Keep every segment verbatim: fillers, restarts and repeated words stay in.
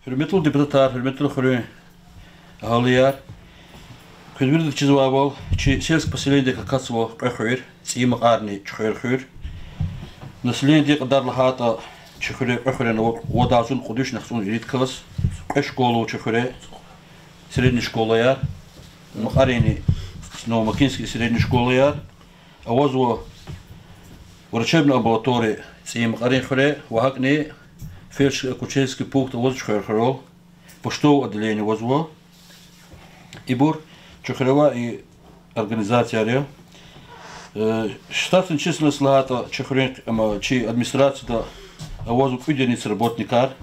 Гьуьрметлу депутатар, гьуьрметлу хуьруьн агьалияр! Куьн вирида чизвайвал, чи сельское поселениедик акатзава кьве хуьр: ЦӀийи Макьарни Чуьхвер хуьр. Населениедин кьадар лагьайтӀа, чи хуьре, кьве хуьре ава вад агъзурни кьуд вишни яхцӀурни ирид кас. Кьве школа ава чи хуьре, средний школаяр, Макьаринни Новомакинский средний школаяр. Авазва врачебный амбулатория ЦӀийи Макьарин хуьре ва гьакӀни фельдшерско-акушерский пункт авазва Чуьхвер хуьрел, почтовое отделение авазва. Ибур чи хуьре авай организацияр я. Э, штатный численность лагьайтӀа, чи хуьруьн, ам, чи администрацияда авазва кӀуьд единица работникар,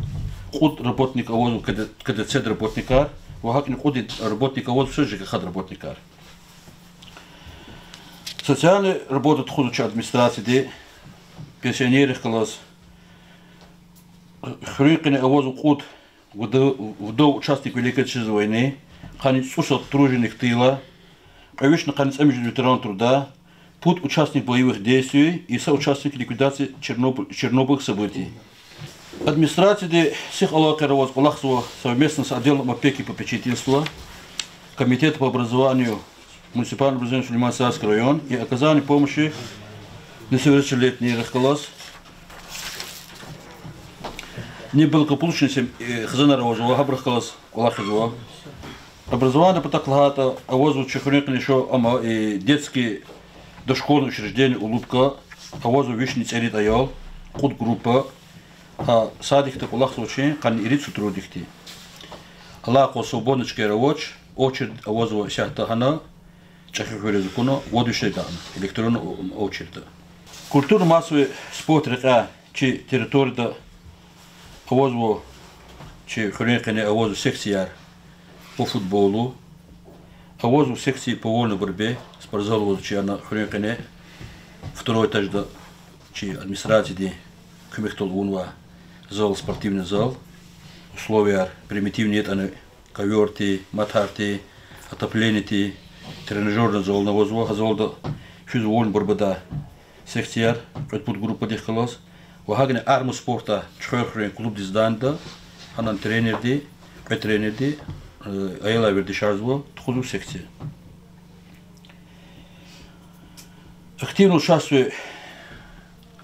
кьуд работник авазва КДЦ-да работникар ва гьакӀни кьуд работник авазва са ЖКХ-да работникар. Социальный работа тухузва чи администрацияди пенсионеррихъ галаз. Хуьруьн къене авазва кьуд вдов, вдов участник Великой Отечественной войны, къанни цӀусад труженик тыла, кьве вишни къанни цӀемуьжуьд ветеран труда, пуд участник боевых действий и са участник ликвидации Чернобыль-, Чернобыльских событий. Администрацияди сих алакъайра аваз кӀвалахзава совместно с отделом опеки и попечительства, комитетом по образованию, муниципальному образованию Сулейман-Стальский район и оказание помощи несовершеннолетним рихъ галаз, неблагополучный сем-, э, хизанар авазва, гьабурухъ галаз кӀвалахзава. Образование патахъ лагьайтӀа, авазва чи хуьруьн къене ша ама, э, детский дошкольный учреждение «Улыбка», авазва вишни цӀерид аял, кьуд группа, гьа садикда кӀвалахзавач къанни ирид сотрудникди. Алай кьван свободный чкаяр авач, очередь авазва исятда гьана, ЧӀехи хуьре акуна, вад вишни агакьна, электронный о-, очередь. Культурно-массовый спорт рекьяй чи территорияда авазва чи хуьруьн къене авазва секцияр по футболу, авазва секция по вольной борьбе, спортзал авазва чи ана хуьруьн къене, второй этажда чи администрациядин куьмекдал авунвай зал, спортивный зал, условияр примитивный ятӀани, ковёрти, матарти, отоплениети, тренажёрный зални авазва, гьа залда физико-вольной борьбадай секцияр кьвед-пуд группадихъ галаз, ва гьакӀни армспорта Чуьхвер хуьруьн клубдин зданиеда, гьанани тренерди, кьве тренерди, э, аялар вердишарзава, тухузва секция. Активное участие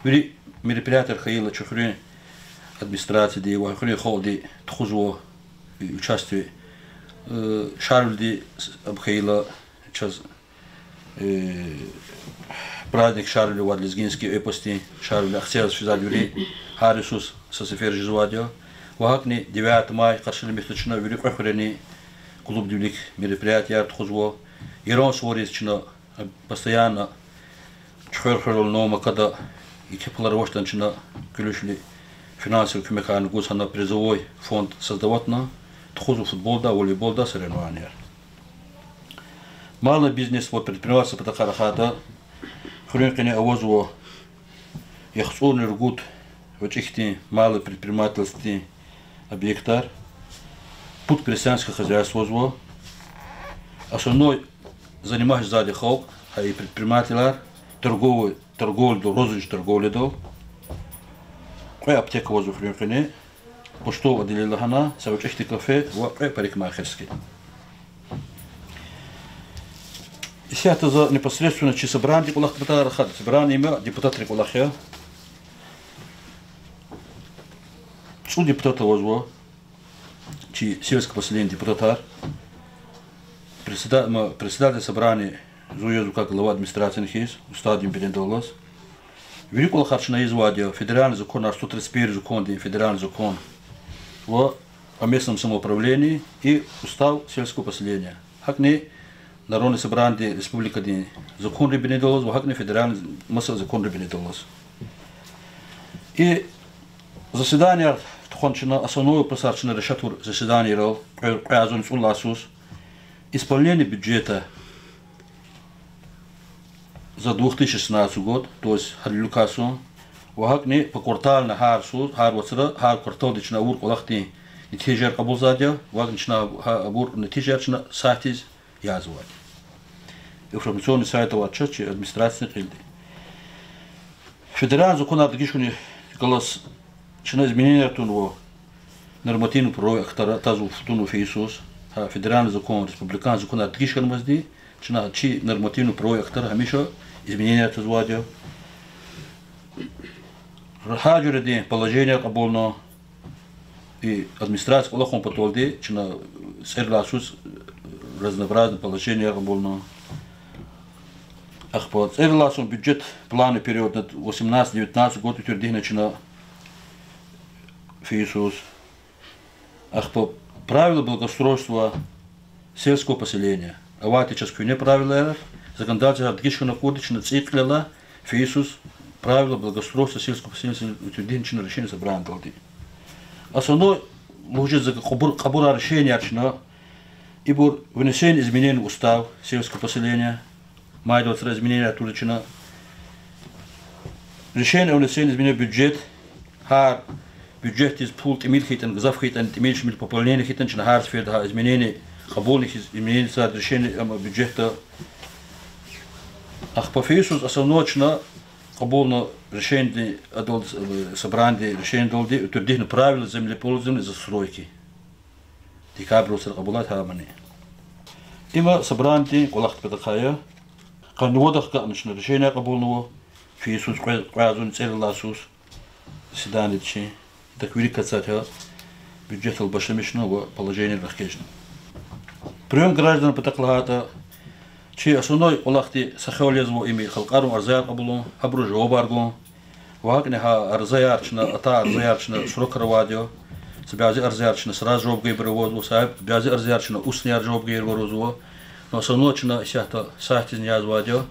вири мероприятияр хьайила чи хуьруьн администрацияди ва хуьруьн халкьди тухузва участие, э, шарвилиди с-, аб хьайила чаз, э, праздник шарвили авайди, лезгинский эпосдин шарвили, ахцегьиз физвайди вири, гьар йисуз са сефер жезвайди я. Ва гьакӀни девятое мая къаршиламишда чна вири кьве хуьрени клубдин вилик мероприятияр тухузва. Яран сувариз чна постоянно Чуьхвер хуьрел, Новомакада еке пулар авачтӀани чна включили финансовый куьмекарни гуз гьана призовой фонд создаватна, тухузва футболда, волейболда соревнованияр. Малое бизнес ва предпринимательство патахъай рахайтӀа, хуьруьн къене авазва яхцӀурни ругуд гъвечӀи хьтин малое предпринимательстводин объектар, пуд крестьянское хозяйство авазва. Основной занимать жезвайди халкь, гьа и предпринимателар, торговый, торговлядал, розничный торговлядал. Кьве аптека авазва хуьруьн къене, почтовое отделение лагьана, са гъвечӀи хьтин кафе ва кьве парикмахерский. Исятда за непосредственно чи собраниедин кӀвалахдин патай рахада. Собрание им депутатрин кӀвалах я. ЦӀуд депутат авазва чи сельское поселениедин депутатар. Председа-, ма, председатель собрания зун язва как глава администрацияни хьиз, уставдин бинедаллаз. Вири кӀвалахар чна ийизвайди я федеральный законар, сто тридцать первый закондин, федеральный закон ва о местном самоуправлении и устав сельского поселения. ГьакӀни Народное собраниедин республикадин законрин бинедаллаз ва гьакӀни федеральный маса законрин бинедаллаз. И заседанияр тухвана чна, основной вопросар чна решать авур заседаниярал, кьве, кьве агъзурни цӀуд лагьай йисуз, исполнение бюджета за две тысячи шестнадцатый год, то есть гьа виликай йисуз, ва гьакӀни поквартально гьар йисуз, гьар вацра, гьар кварталдиз чна авур кӀвалахдин нетижаяр кьабулзавайди я, ва гьакӀни чна гьа авур нетижаяр чна сайтдиз язавайди я. Информационный сайт авайди я чи администрациядин кьилди. Федеральный законар дегишуни галаз чна измененияр тунва нормативно-правовой актар атазва, футунва фейи йисуз. Гьа федеральный закон, республикан законар дегиш хьанмазди, чна чи нормативно-правовой актар гьамиша изменениеяр тазвайди я. Гьар жуьредин положениеяр кьабулна, и администрация кӀвалахун паталди чна цӀерилай йисуз разнообразный положениеяр кьабулна. Ахпа цӀерилай йисун бюджет, плановый период на восемнадцать девятнадцать год уьтуьрдихьна чна фейи йисуз. Ахпа правила благоустройства сельского поселения. Авайди чаз куьне правилаяр, законодательствояр дегиш хьана акурди, чна цӀийи кьилелай фейи йисуз правила благоустройства сельского поселения уьтуьрдихьна чна решение собраниедалди. Основной лугьуз жезвай кьабур-, кьабурай решенияр чна, ибур внесение изменений в устав сельского поселения, майдин вацра изменениеяр тур чна. Решение о внесении изменений в бюджет, гьар бюджетдиз пул тӀимил хьайитӀани, гзаф хьайитӀани, тӀимил-шимил пополнение хьайитӀани, чна гьар сферада гьа изменение кьабулна хьиз, изменение са решение ам бюджетда. Ахпа фейи йисуз основной чна кьабулна решениедин, адал, э, собраниедин решениедалди уьтуьрдихьна правила землепользования и застройки. Декабрь вацра кьабулайди гьамани. Има собраниедин кӀвалахдин патахъай я. Къанни вад ахкъатна чна решение кьабулнава фейи йисуз кьве-, кьве агъзурни цӀерилай йисуз заседаниеда чи. Так вири кацатьа бюджетдал башламишна ва положениеяр экъечӀна. Приём граждан патахъ лагьайтӀа, чи основной кӀвалахди са хел язва им халкьарин арзаяр кьабулун, гьабуруз жавабар гун. Ва гьакӀни гьа арзаяр чна, атай арзаяр чна срокар авайди я. Са бязи арзаяр чна сразу жаваб гайибур авазва, са бязи арзаяр чна устныяр жаваб гайибур авазва. Ну, основной чна исятда сайтдизни язавайди я.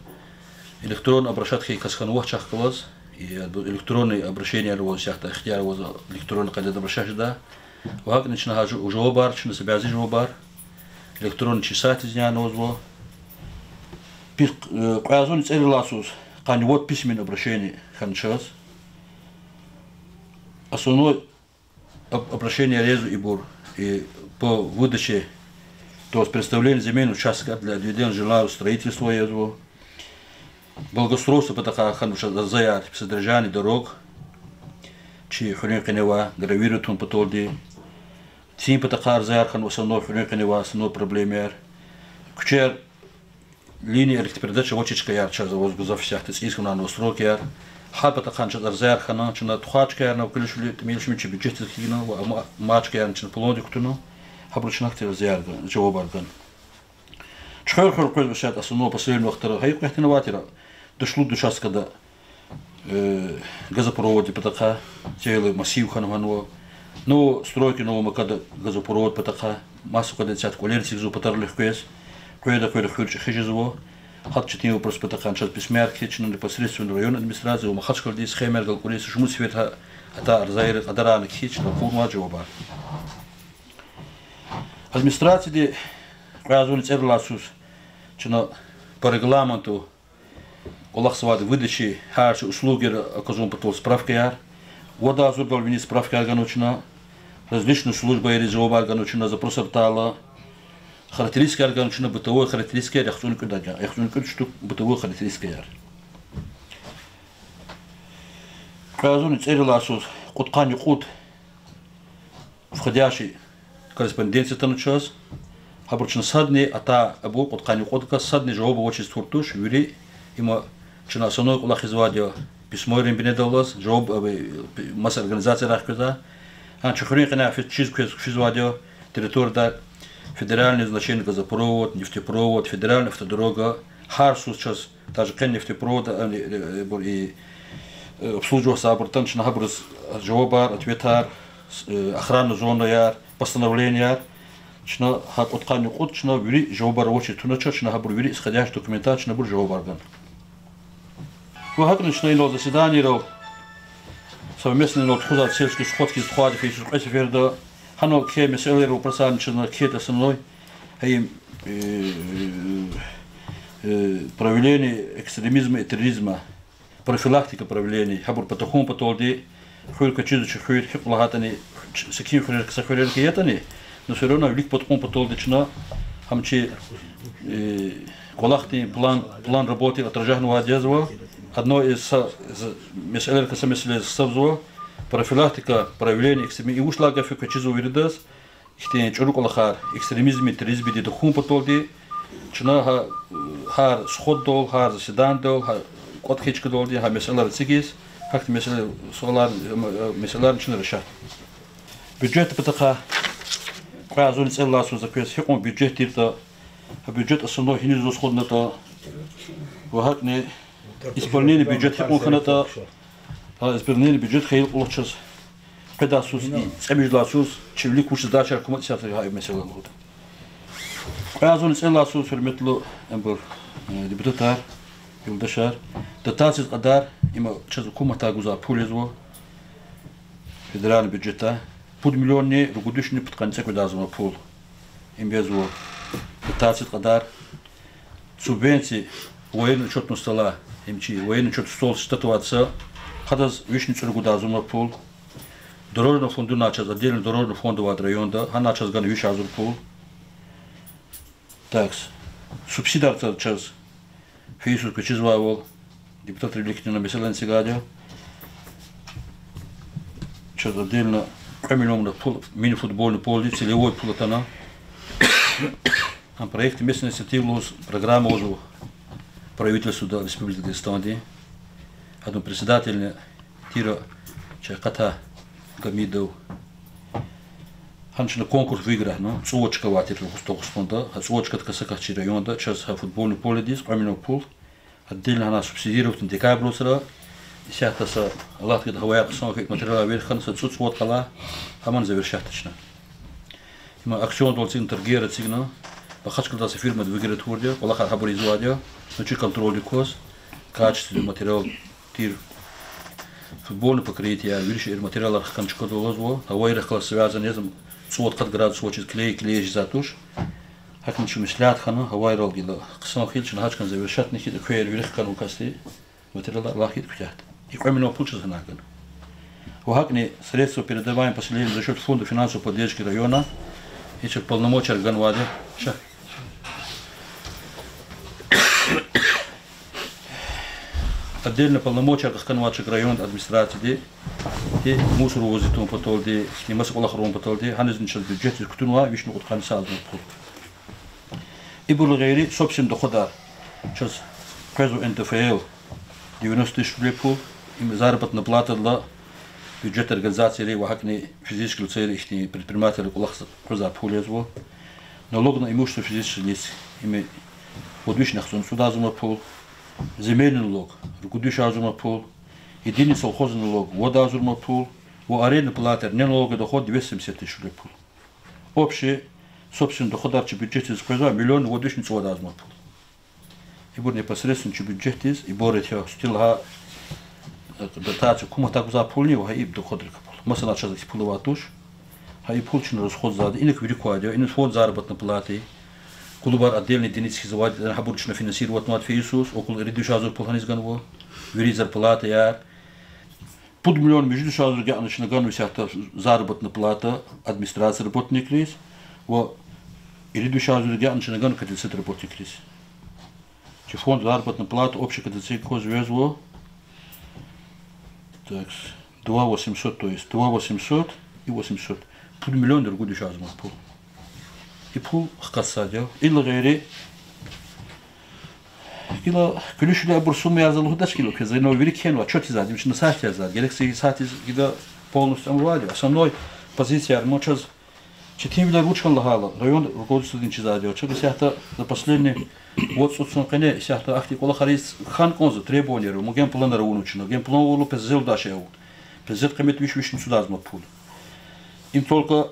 Электронный обращаться хьайи кас хьанвач чахъ галаз, и электронный обращениеяр аваз, исятда ихтияр аваз электронный къайдада обращаться жеда. Ва гьакӀни чна гьа жу-, жавабар, чна са бязи жавабар электронный чи сайтдиз янавазва. Пи-, э, кьве агъзурни цӀерилай йисуз къанни вад письменный обращение хьана чаз. Основной об-, обращение резу ибур, и по выдаче, то есть предоставление земельного участка для отведения жилья строительства язва. Благоустройство патахъай хьанва чаз арзаяр, содержание дорог, чи хуьруьн къене авай, гравировать авун паталди. Цин патахъай арзаяр хьанва, основной хуьруьн къене авай, основной проблемаяр. Куьчеяр, линия электропередач авачир чкаяр чаз аваз гзаф исятда цӀийиз хьанва срокаяр. Гьа патахъай чаз арзаяр хьана, чна тухвай чкаярни вкилишвили, тӀимил-шимил чи бюджетдиз килигна ва ам-, амай чкаярни чна пландик кутуна, гьабуруз чна ахьтин арзаяр гана, жавабар гана. Чухвер хуьр къвезва исятда основной последний вахтара, гьа и къвехтин авайтӀа, Дашуд участкада, э, газопроводдин патахъай, целый массив хьанва, хьанва. Новостройки, Новая Макада газопровод патахъай, маса къведа исятда кӀвалер эцигзава патаралай хквез, къведа-къведа хуьр чӀехи жезва. Гьа четин вопрос патахъай чаз письмояр кхьиз чна непосредственно район администрация ва Махачкъаладин схемаяр галкӀуриз, са шумуд сеферда гьа, атай арзайрин кьадарарни кхьиз чна акурнава жавабар. Администрацияди кьве агъзурни цӀерилай йисуз чна по регламенту кӀвалахзавайди выдачи гьар са услугияр оказун патал справкаяр, вад агъзурдал вини справкаяр ганва чна, различный службайриз жавабар ганва чна, запросар атайла, характеристикаяр ганва чна, бытовой характеристикаяр яхцӀурни кӀуьд ганва, яхцӀурни кӀуьд штук бытовой характеристикаяр. Кьве агъзурни цӀерилай йисуз кьудкъанни кьуд входящий корреспонденция атана чаз. Гьабур чна садни атай, абур кьудкъанни кьудкай садни жаваб авачиз тур туш, вири има чна основной кӀвалах ийизвайди я письмояр бинедаллаз, жаваб, э, маса организациярай хквезвай. Гьа чи хуьруьн къене фи-, чиз квез-, физвайди я территорияда федеральный значение газопровод, нефтепровод, федеральный автодорога, гьар йисуз чаз, даже къе нефтепровод, э, э, бур и, э, обслуживать авайбур атана чна гьабуруз жавабар, ответар, с-, э, охранный зонаяр, постановлениеяр, чна гьа кьудкъанни кьуд чна вири жавабар авачиз туна чаз, чна гьабур вири исходящий документар чна абур жавабар гана. Ва гьакӀни чна инал заседаниерал, совместно инал тухузвай сельский сходкиз тухвайди фейи йисуз кьве сеферда, гьанал кхьей месэлаяр, вопросарни чна кхьей основной, гьа и, э, э, проявление экстремизма и терроризма, профилактика проявлений, гьабур патахьун паталди, хуьр квачиз чи хуьр, гьикьван лагьайтӀани, ч-, секин хуьрер, са хуьрерикай ятӀани, но всё равно вилик паткьун паталди чна гьам чи, э, кӀвалахдин план, план работы отражать авунвайди язва, одно из са, з-, месэлайрикай са месэла гьисабзава, профилактика, проявление экстремизма, и вучлагъ гаф я квез чизва виридаз, ихьтин чӀуру кӀвалахар, экстремизмдин, терроризмдин тахьун паталди, чна гьа, гьар сходдал, гьар заседанидал, гьа кӀватӀ хьайи чкадалди гьа месэлаяр эцигиз, гьахьтин месэла, суалар, месэлаяр чна решать. Бюджетдин патахъай, кьве агъзурни цӀеллай йисуз за квез гьикьван бюджет тиртӀа, гьа бюджет основной гьиниз расходнатӀа, ва гьакӀни исполнение бюджет гьикьван хьанатӀа, гьа исполнение бюджет хьайила кьулухъ чаз къведай йисуз, цӀемуьжуьдалай йисуз, чи вилик вуч задачаяр куматӀзаватӀа, гьа месэла лугьуда. Кьве агъзурни цӀеллай йисуз, гьуьрметлу ибур, э, депутатар, юлдашар, дотациядин кьадар, им чаз гьукуматдай гузвай пул язва, федеральный бюджетдай, пуд миллионни ругуд вишни пудкъанни цӀекӀуьд агъзур пул. Им язва дотациядин кьадар, субвенция, военный учётный столдай, им чи военный учётный стол штат авайди са, гьадаз вишни цӀуругуд агъзур пул. Дорожный фондунай чаз, отдельный дорожный фонд авайди районда, гьадай чаз гана виш агъзур пул. Так, субсидиярза чаз, фейи йисуз квез чизвайвал, депутатри виликни месэлани эцигайди я. Чаз отдельно кьве миллион пул мини-футбольный поледиз целевой пул атана. Гьам проект местной инициативы лугьуз программа авазва правительствода Республики Дагъустандин. Гьадан председательни тир чай Къатай Гьамидов. Гьана чна конкурс выиграть авуна, цӀувад чка авай тир Дагъустанда, гьа цӀувад чкадикай са кас чи районда, чаз гьа футбольный поледиз кьве миллион пул, отдельно гьана субсидировать авуна декабрь вацра, исятда са, Аллагьди гайитӀа, гьаваяр хъсан хьайи материалар вири хьана, са цӀуд-цӀувад къала, гьамни завершать тушни. Им аукциондал эцигна, торгера эцигна, Махачкъаладай са фирмади выиграть авурди я, кӀвалахар гьабур ийизвайди я, ну, чи контрольдик кваз, качественный материал тир, футбольный покрытие, вири шейэр материалар хкана чкадал алазва, гьавайрихъ галаз связан яз, цӀувад-къад градус авачиз клей, клей жезвай туш. ГьакӀни чун меслят хьана, гьавайрал гила хъсан хьайила чна гьа чкани завершать авуна хьиз, эквер вири хкана ва касди материалар лагьана куьтягьда. И кьве миллион пул чаз гьана гана. Ва гьакӀни средства, передаваемые поселениям за счёт фонда финансовой поддержки района, и чаз полномочияр ганвайди я. Ша. Отдельно полномочияр хканвайди я чи райондин администрациядиз, и мусор вывозить авун паталди, и маса кӀвалахар авун паталди, гьанизни чаз бюджетдиз кутунвай вишни кьудкъанни са агъзур пул. Ибурулай гъейри собственный доходар чаз къвезва НДФЛ девяносто тысяч рублей пул, им заработная платадилай бюджетдин организацийри ва гьакӀни физический лицейри, ихьтин предпринимательри кӀвалахзавай пул язва. Налог на имущество физических лиц, им вад вишни яхцӀурни цӀуд агъзур пул, земельный налог ругуд вишни агъзур пул, единый совхозный налог вад агъзур пул, ва арендная плата, неналоговый доход двести семьдесят тысяч рублей пул. Общий собственный доходар чи бюджетдиз къвезвай миллион вад вишни цӀувад агъзур пул. Ибур непосредственно чи бюджетдиз ибур ятӀа, сутил гьа, э, дотация гьукуматдай гузвай пулни ва гьа и доходрикай пул. Масала, чаз и пул авай туш. Гьа и пул чна расходзавайди я, инак вири квайди я, ина фонд заработной платы, клубар отдельный единица хьиз авайди я, гьабур чна финансировать авунвайди я фейи йисуз, около ирид вишни агъзур пул гьаниз ганва, вири зарплатаяр. Пуд миллион муьжуьд вишни агъзур гьакӀни чна ганва исятда заработная плата администрации работникриз ва ирид вишни агъзур гьакӀни чна ганва кадисет работникриз. Чи фонд заработной плата общий кадисет кваз везва. Так, два восемьсот, то есть два восемьсот и восемьсот. Пуд миллион ругуд вишни агъзур пул. И пул хкатзавайди я. Идалай гъейри, гила куьлуь-шуьлуь абур суммаяр за лугьудач гила квез, ну, вири кхьенва, отчётдиз ада, вич на сайтдиз ада, герек са сайтдиз гила полностью ам авайди я. Основной позицияр ма чаз четинвилер вуч хьана лагьайла, район руководстводин чизвайди я. Чаз исятда за последний вад цӀуд сан къене исятда ахьтин кӀвалахар ийиз хьана кӀанзава, требованияр ава, ма генпланар авунва чна, генплан авурла ПЗЗ-далди ша ава. ПЗЗ-дин къимет виш, вишни цӀуд агъзур пул. Им только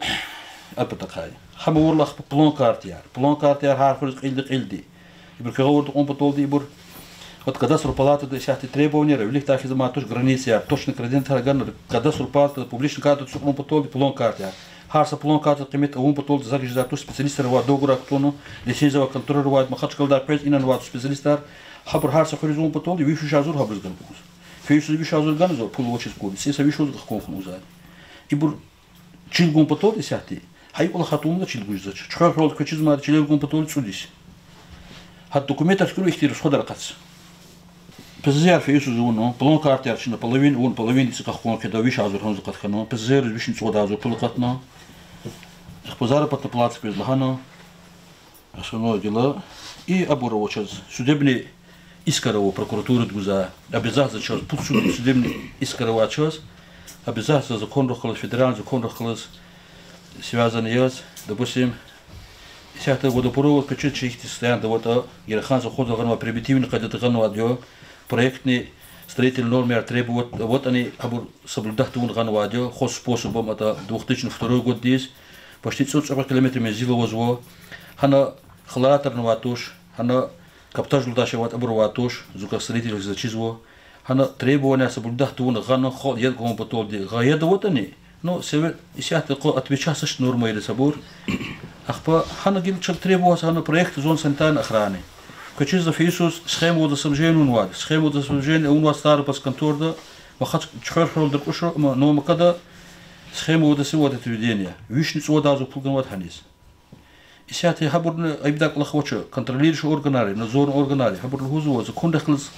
а патахъай. Гьам авурла ахпа план-картаяр. План-картаяр гьар хуьруьз кьилди-кьилди. Ибур кагъавурда кьун паталди ибур. Вот кадастр палатада исятда требованияр ава, виликдай хьиз амай туш, границаяр, точный координатар гана, кадастр палатада публичный картаяр ацукьун паталди план-картаяр. Гьар са план-картадин къимет авун паталди захъ жезвай туш, специалистар авай, договорар кутуна, лицензия авай, контроль авай, Махачкъаладай къвез, инал авай туш специалистар, гьабур гьар са хуьруьз авун паталди виш-виш агъзур гьабуруз гана кӀанзава. Фейи йисуз виш агъзур ганзава, пул авачиз кӀуди, цӀийи йисуз виш агъзур гахкун хьанва зани. Ибур чил гун паталди исятда. Гьа и кӀвалах гьатунда чил гуз жезвач. Чухвер хвал квез чизмайди чилел гун паталди цӀуд йис. Гьа документар туькӀуьрун ихьтин расходар акъатзава. ПЗЗ-яр фейи йисуз авуна, план-картаяр чна половин авуна, половин цӀикьвед къван хъийида, виш агъзур гьаниз акъатна, ПЗЗ-яр вишни цӀувад агъзур пул акъатна. Ахпа заработная плата квез лагьана. Основное дело. И абур ава чаз судебный иск ава прокуратурада гузвай. Обязательно чаз пуд суд судебный иск ава чаз. Обязательно законрихъ галаз, федеральный законрихъ галаз связанный яз, допустим, исятда водопровод квез чиз чи ихьтин состояниеда аватӀа, Гереханский совхоза гъанвай, примитивный къайдада гъанвайди я, проектный строительный нормаяр требовать аватӀани, абур соблюдать тавуна гъанвайди я, хозспособом атӀа, две тысячи второй годдиз, почти цӀуд-цӀикьвед километр мензил авазва. Гьана халаятар авай туш, гьана каптажлудаш авай, абур авай туш, зуказ строительхъ заз чизва. Гьана требованияр соблюдать тавуна гъана халкь яд гун паталди гъайиди аватӀани, ну, севе-, исятда къо отвечать са нормаяр аса абур. Ахпа гьана гила чаз требовать гьана проект зон санитарной охраны. Квез чизва фейи йисуз схема водоснабжения авунвайди. Схема водоснабжения авунвай Ставропольский конторда, Махач-, Чуьхверхуьрел, Деркъушуь, м, Новая Макада схема водоснабжения, водоотведения. Вишни цӀувад агъзур пул ганвайди гьаниз. Исятда гьабурни айибдай кӀвалах авач, контролирующий органар, надзорный органар, гьабур лугьузва, законрихъ галаз,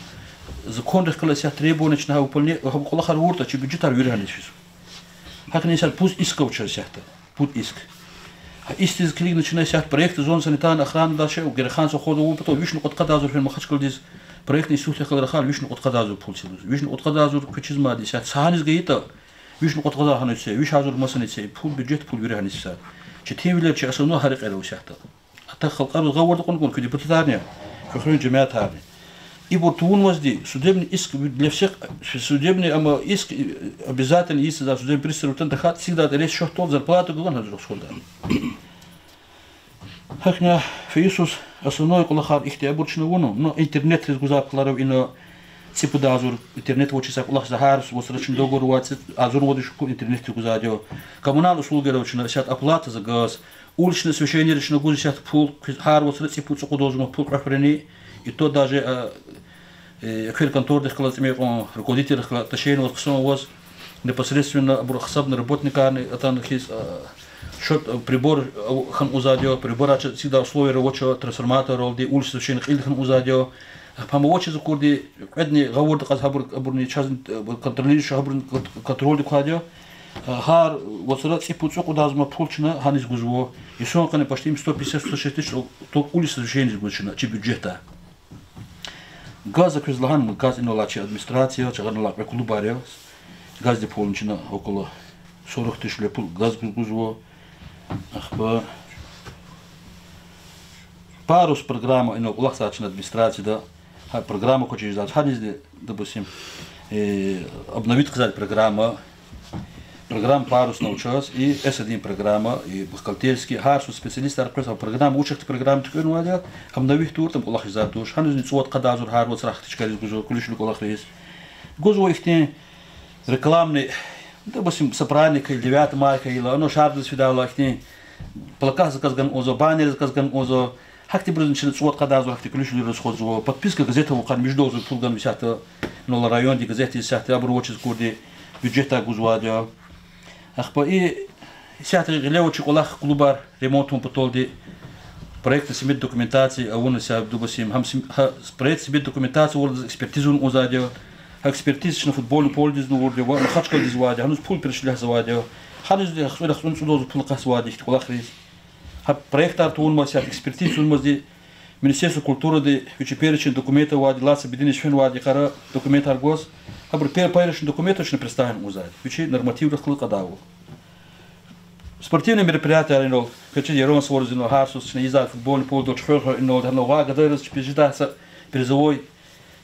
законрихъ галаз исятда требование чна гьа выполня-, гьабур кӀвалахар авуртӀа, чи бюджетар вири гьаниз физва. ГьакӀни исятда пуд иск ава чаз исятда, пуд иск. Гьа искдиз килигна чна исятда проект зон санитарной охранадал, Гереханский совхозда авун патал вишни кьудкъад агъзур фена Махачкъаладиз, проектный институтдихъ галаз рахайла вишни кьудкъад агъзур пул це лугьуз. Вишни кьудкъад агъзур квез чизма исятда са гьаниз гайитӀа, вишни кьудкъад агъзур гьаниз це, виш агъзур масани це, пул бюджет, пул вири гьаниз физва. Четин вилер чи основной гьарикъ яз ава исятда. Атак халкьариз гъавурда кьуна кӀан куь депутатарни, куь хуьруьн жемятарни. Ибур тавунмазди судебный иск для всех, судебный, амма иск, э, обязательно, если за судебный пристав тан дахат, всегда рейс счёт тол, зарплата гуган гьазур хсурда. ГьакӀни фейи йисуз основной кӀвалахар ихьтин абур чна авуна, ну, интернетриз гузвай пулар ава ина, цӀипуд агъзур интернет авачиз са кӀвалах за гьар вацра чна договор ава, цӀи-, агъзур вад виш пул интернетриз гузвайди я. Коммунальные услуги ава чна, исятда оплата за газ, уличное освещениериз чна гуз исятда пул, гьар вацра цӀипуд, цӀукьуд агъзур пул кьве хуьрени, и то даже, а, э, эквер контордихъ галаз, тӀимикьван руководителрихъ галаз отношение аваз, хъсан аваз, непосредственно абур гьисабни работникарни атана хьиз, а, счёт, а, прибор, а, хьана лугьузвайди я, приборар чаз эцигдай условияр авач, трансформаторралди, уличное освещение кьилди хьана лугьузвайди я. Гьам авачиз акурди, кьведни гъавурда кьаз гьабур, абурни чаз, а, контролирующий, гьабурни кон-, контрольдик квайди я. А, гьар вацра цӀипуд, цӀукьуд агъзур пул чна гьаниз гузва. Инсан къене почти сто пятьдесят, сто шестьдесят ток уличного освещениедиз гуз чна чи бюджетдай. Газ за квез лагьана, газ инал алай чи администрация, чагъанал алай кьве клубар я. Газдин пул чна около сорок тысяч ле пул газ гуз-, гузва. Ахпа Парус программа инал кӀвалахзава чна администрацияда. Гьа программа квачиз жезвач. Гьанизни, допустим, э, обновить хъийизвай программа. Программа Парус ава чаз, и эс один программа, и бухгалтерский, гьар са специалистар къвез, а программа, вуч ихьтин программа туькӀуьрнавайди я, обновить тавуртӀа, ам кӀвалахзавайди туш. Гьанизни цӀувад-кьудкъад агъзур гьар вацра хтичкариз гузва, кулишли кӀвалахриз. Гузва ихьтин рекламный, допустим, са праздник хьайила, девятое мая хьайила, ана шардиз фидайла ихьтин плакат заказ гана кӀанзава, баннер заказ гана кӀанзава. Гьахьтинбурузни чна цӀувад-кьудкъад агъзур гьахьтин кулишвилер расходзава. Подписка газета авун къанни муьжуьд агъзур пул гана исятда, ну, райондин газетдиз исятда, абур авачиз акурди бюджетдай гузвайди я. Ахпа и исятда гъиле авачир кӀвалах, клубар ремонт авун паталди проектно-сметная документация авуна исятда, допустим, гьам см-, гьа проектно-сметная документация авурла экспертиза авун кӀанзавайди я. Гьа экспертиза чна футбольный поледизни авурди я, ва Махачкъаладиз авайди я, гьаниз пул перечислять ийизвайди я. Гьанизни ахцӀур, ахцӀур цӀуд агъзур пул акъатзавайди я ихьтин кӀвалахриз. Гьа проектар тавунмаз, исятда экспертиза тавунмазди, Министерство культурыди вичи перечень документов авайди, лаци беденвич фенвайди йикъара документар гваз, гьабур пе-, перечень документов чна представить ийизвайди я, вичи нормативрихъ галаз кьадайвал. Спортивный мероприятиеяр инал, квез чиз, Яран Суворовзин инал гьар суз чна ийизвай футбольный поле, Чуьхверхуьр инал, гьана гъвай гадайриз чпиз жедай са призовой,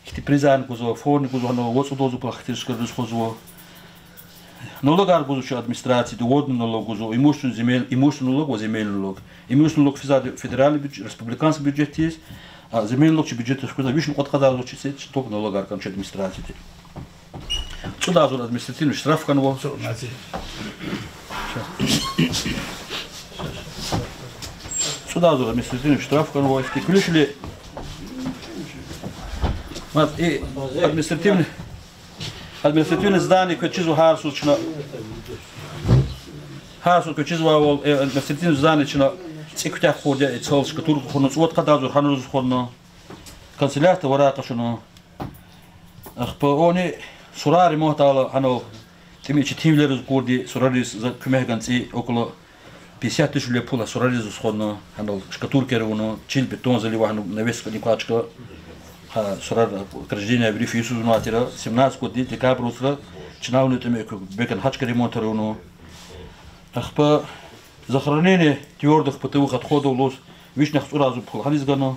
ихьтин призарни гузва, форни гузва, гьана вад-цӀуд агъзур пул хтир шкарриз гузва. Налогар гузва чи администрацияди, водный налог гузва, имущественный, земель-, имущественный налог ва земельный налог. Имущественный налог физвайди федеральный бюджет, республиканский бюджетдиз, а земельный налог чи бюджетдиз физвайди, вишни кьудкъад агъзур чи се-, только налогар кӀан чи администрацияди. ЦӀуд агъзур административный штраф хьанва. ЦӀуд агъзур административный штраф хьанва. Ихьтин кулишвили. Мад и административный, административный здание квез чизва гьар суз чна. Гьар суз квез чизвайвал, э, административный здание чна цӀи куьтягь хурди я, э, цал штукатурка хьана, цӀувад-кьудкъад агъзур гьаниз хьана. Канцелярия товарар къачуна. Ахпа ани сурар ремонтдайла гьанал тӀимил четинвилериз акурди, сурариз за куьмек гана цӀи около пятьдесят тысяч ле пул сурариз расходна, гьанал штукатурка авуна, чил бетон заливай, гьанал навес кӀаник квай чка, гьа сурар ограждение вири фейи йисуз авунвай тир, семнадцать года декабрь вацра чна авуна тӀимил экв, бекӀан гьа чка ремонт авуна. Ахпа захоронение твердых бытовых отходов лугьуз вишни яхцӀур агъзур пул гьаниз гана.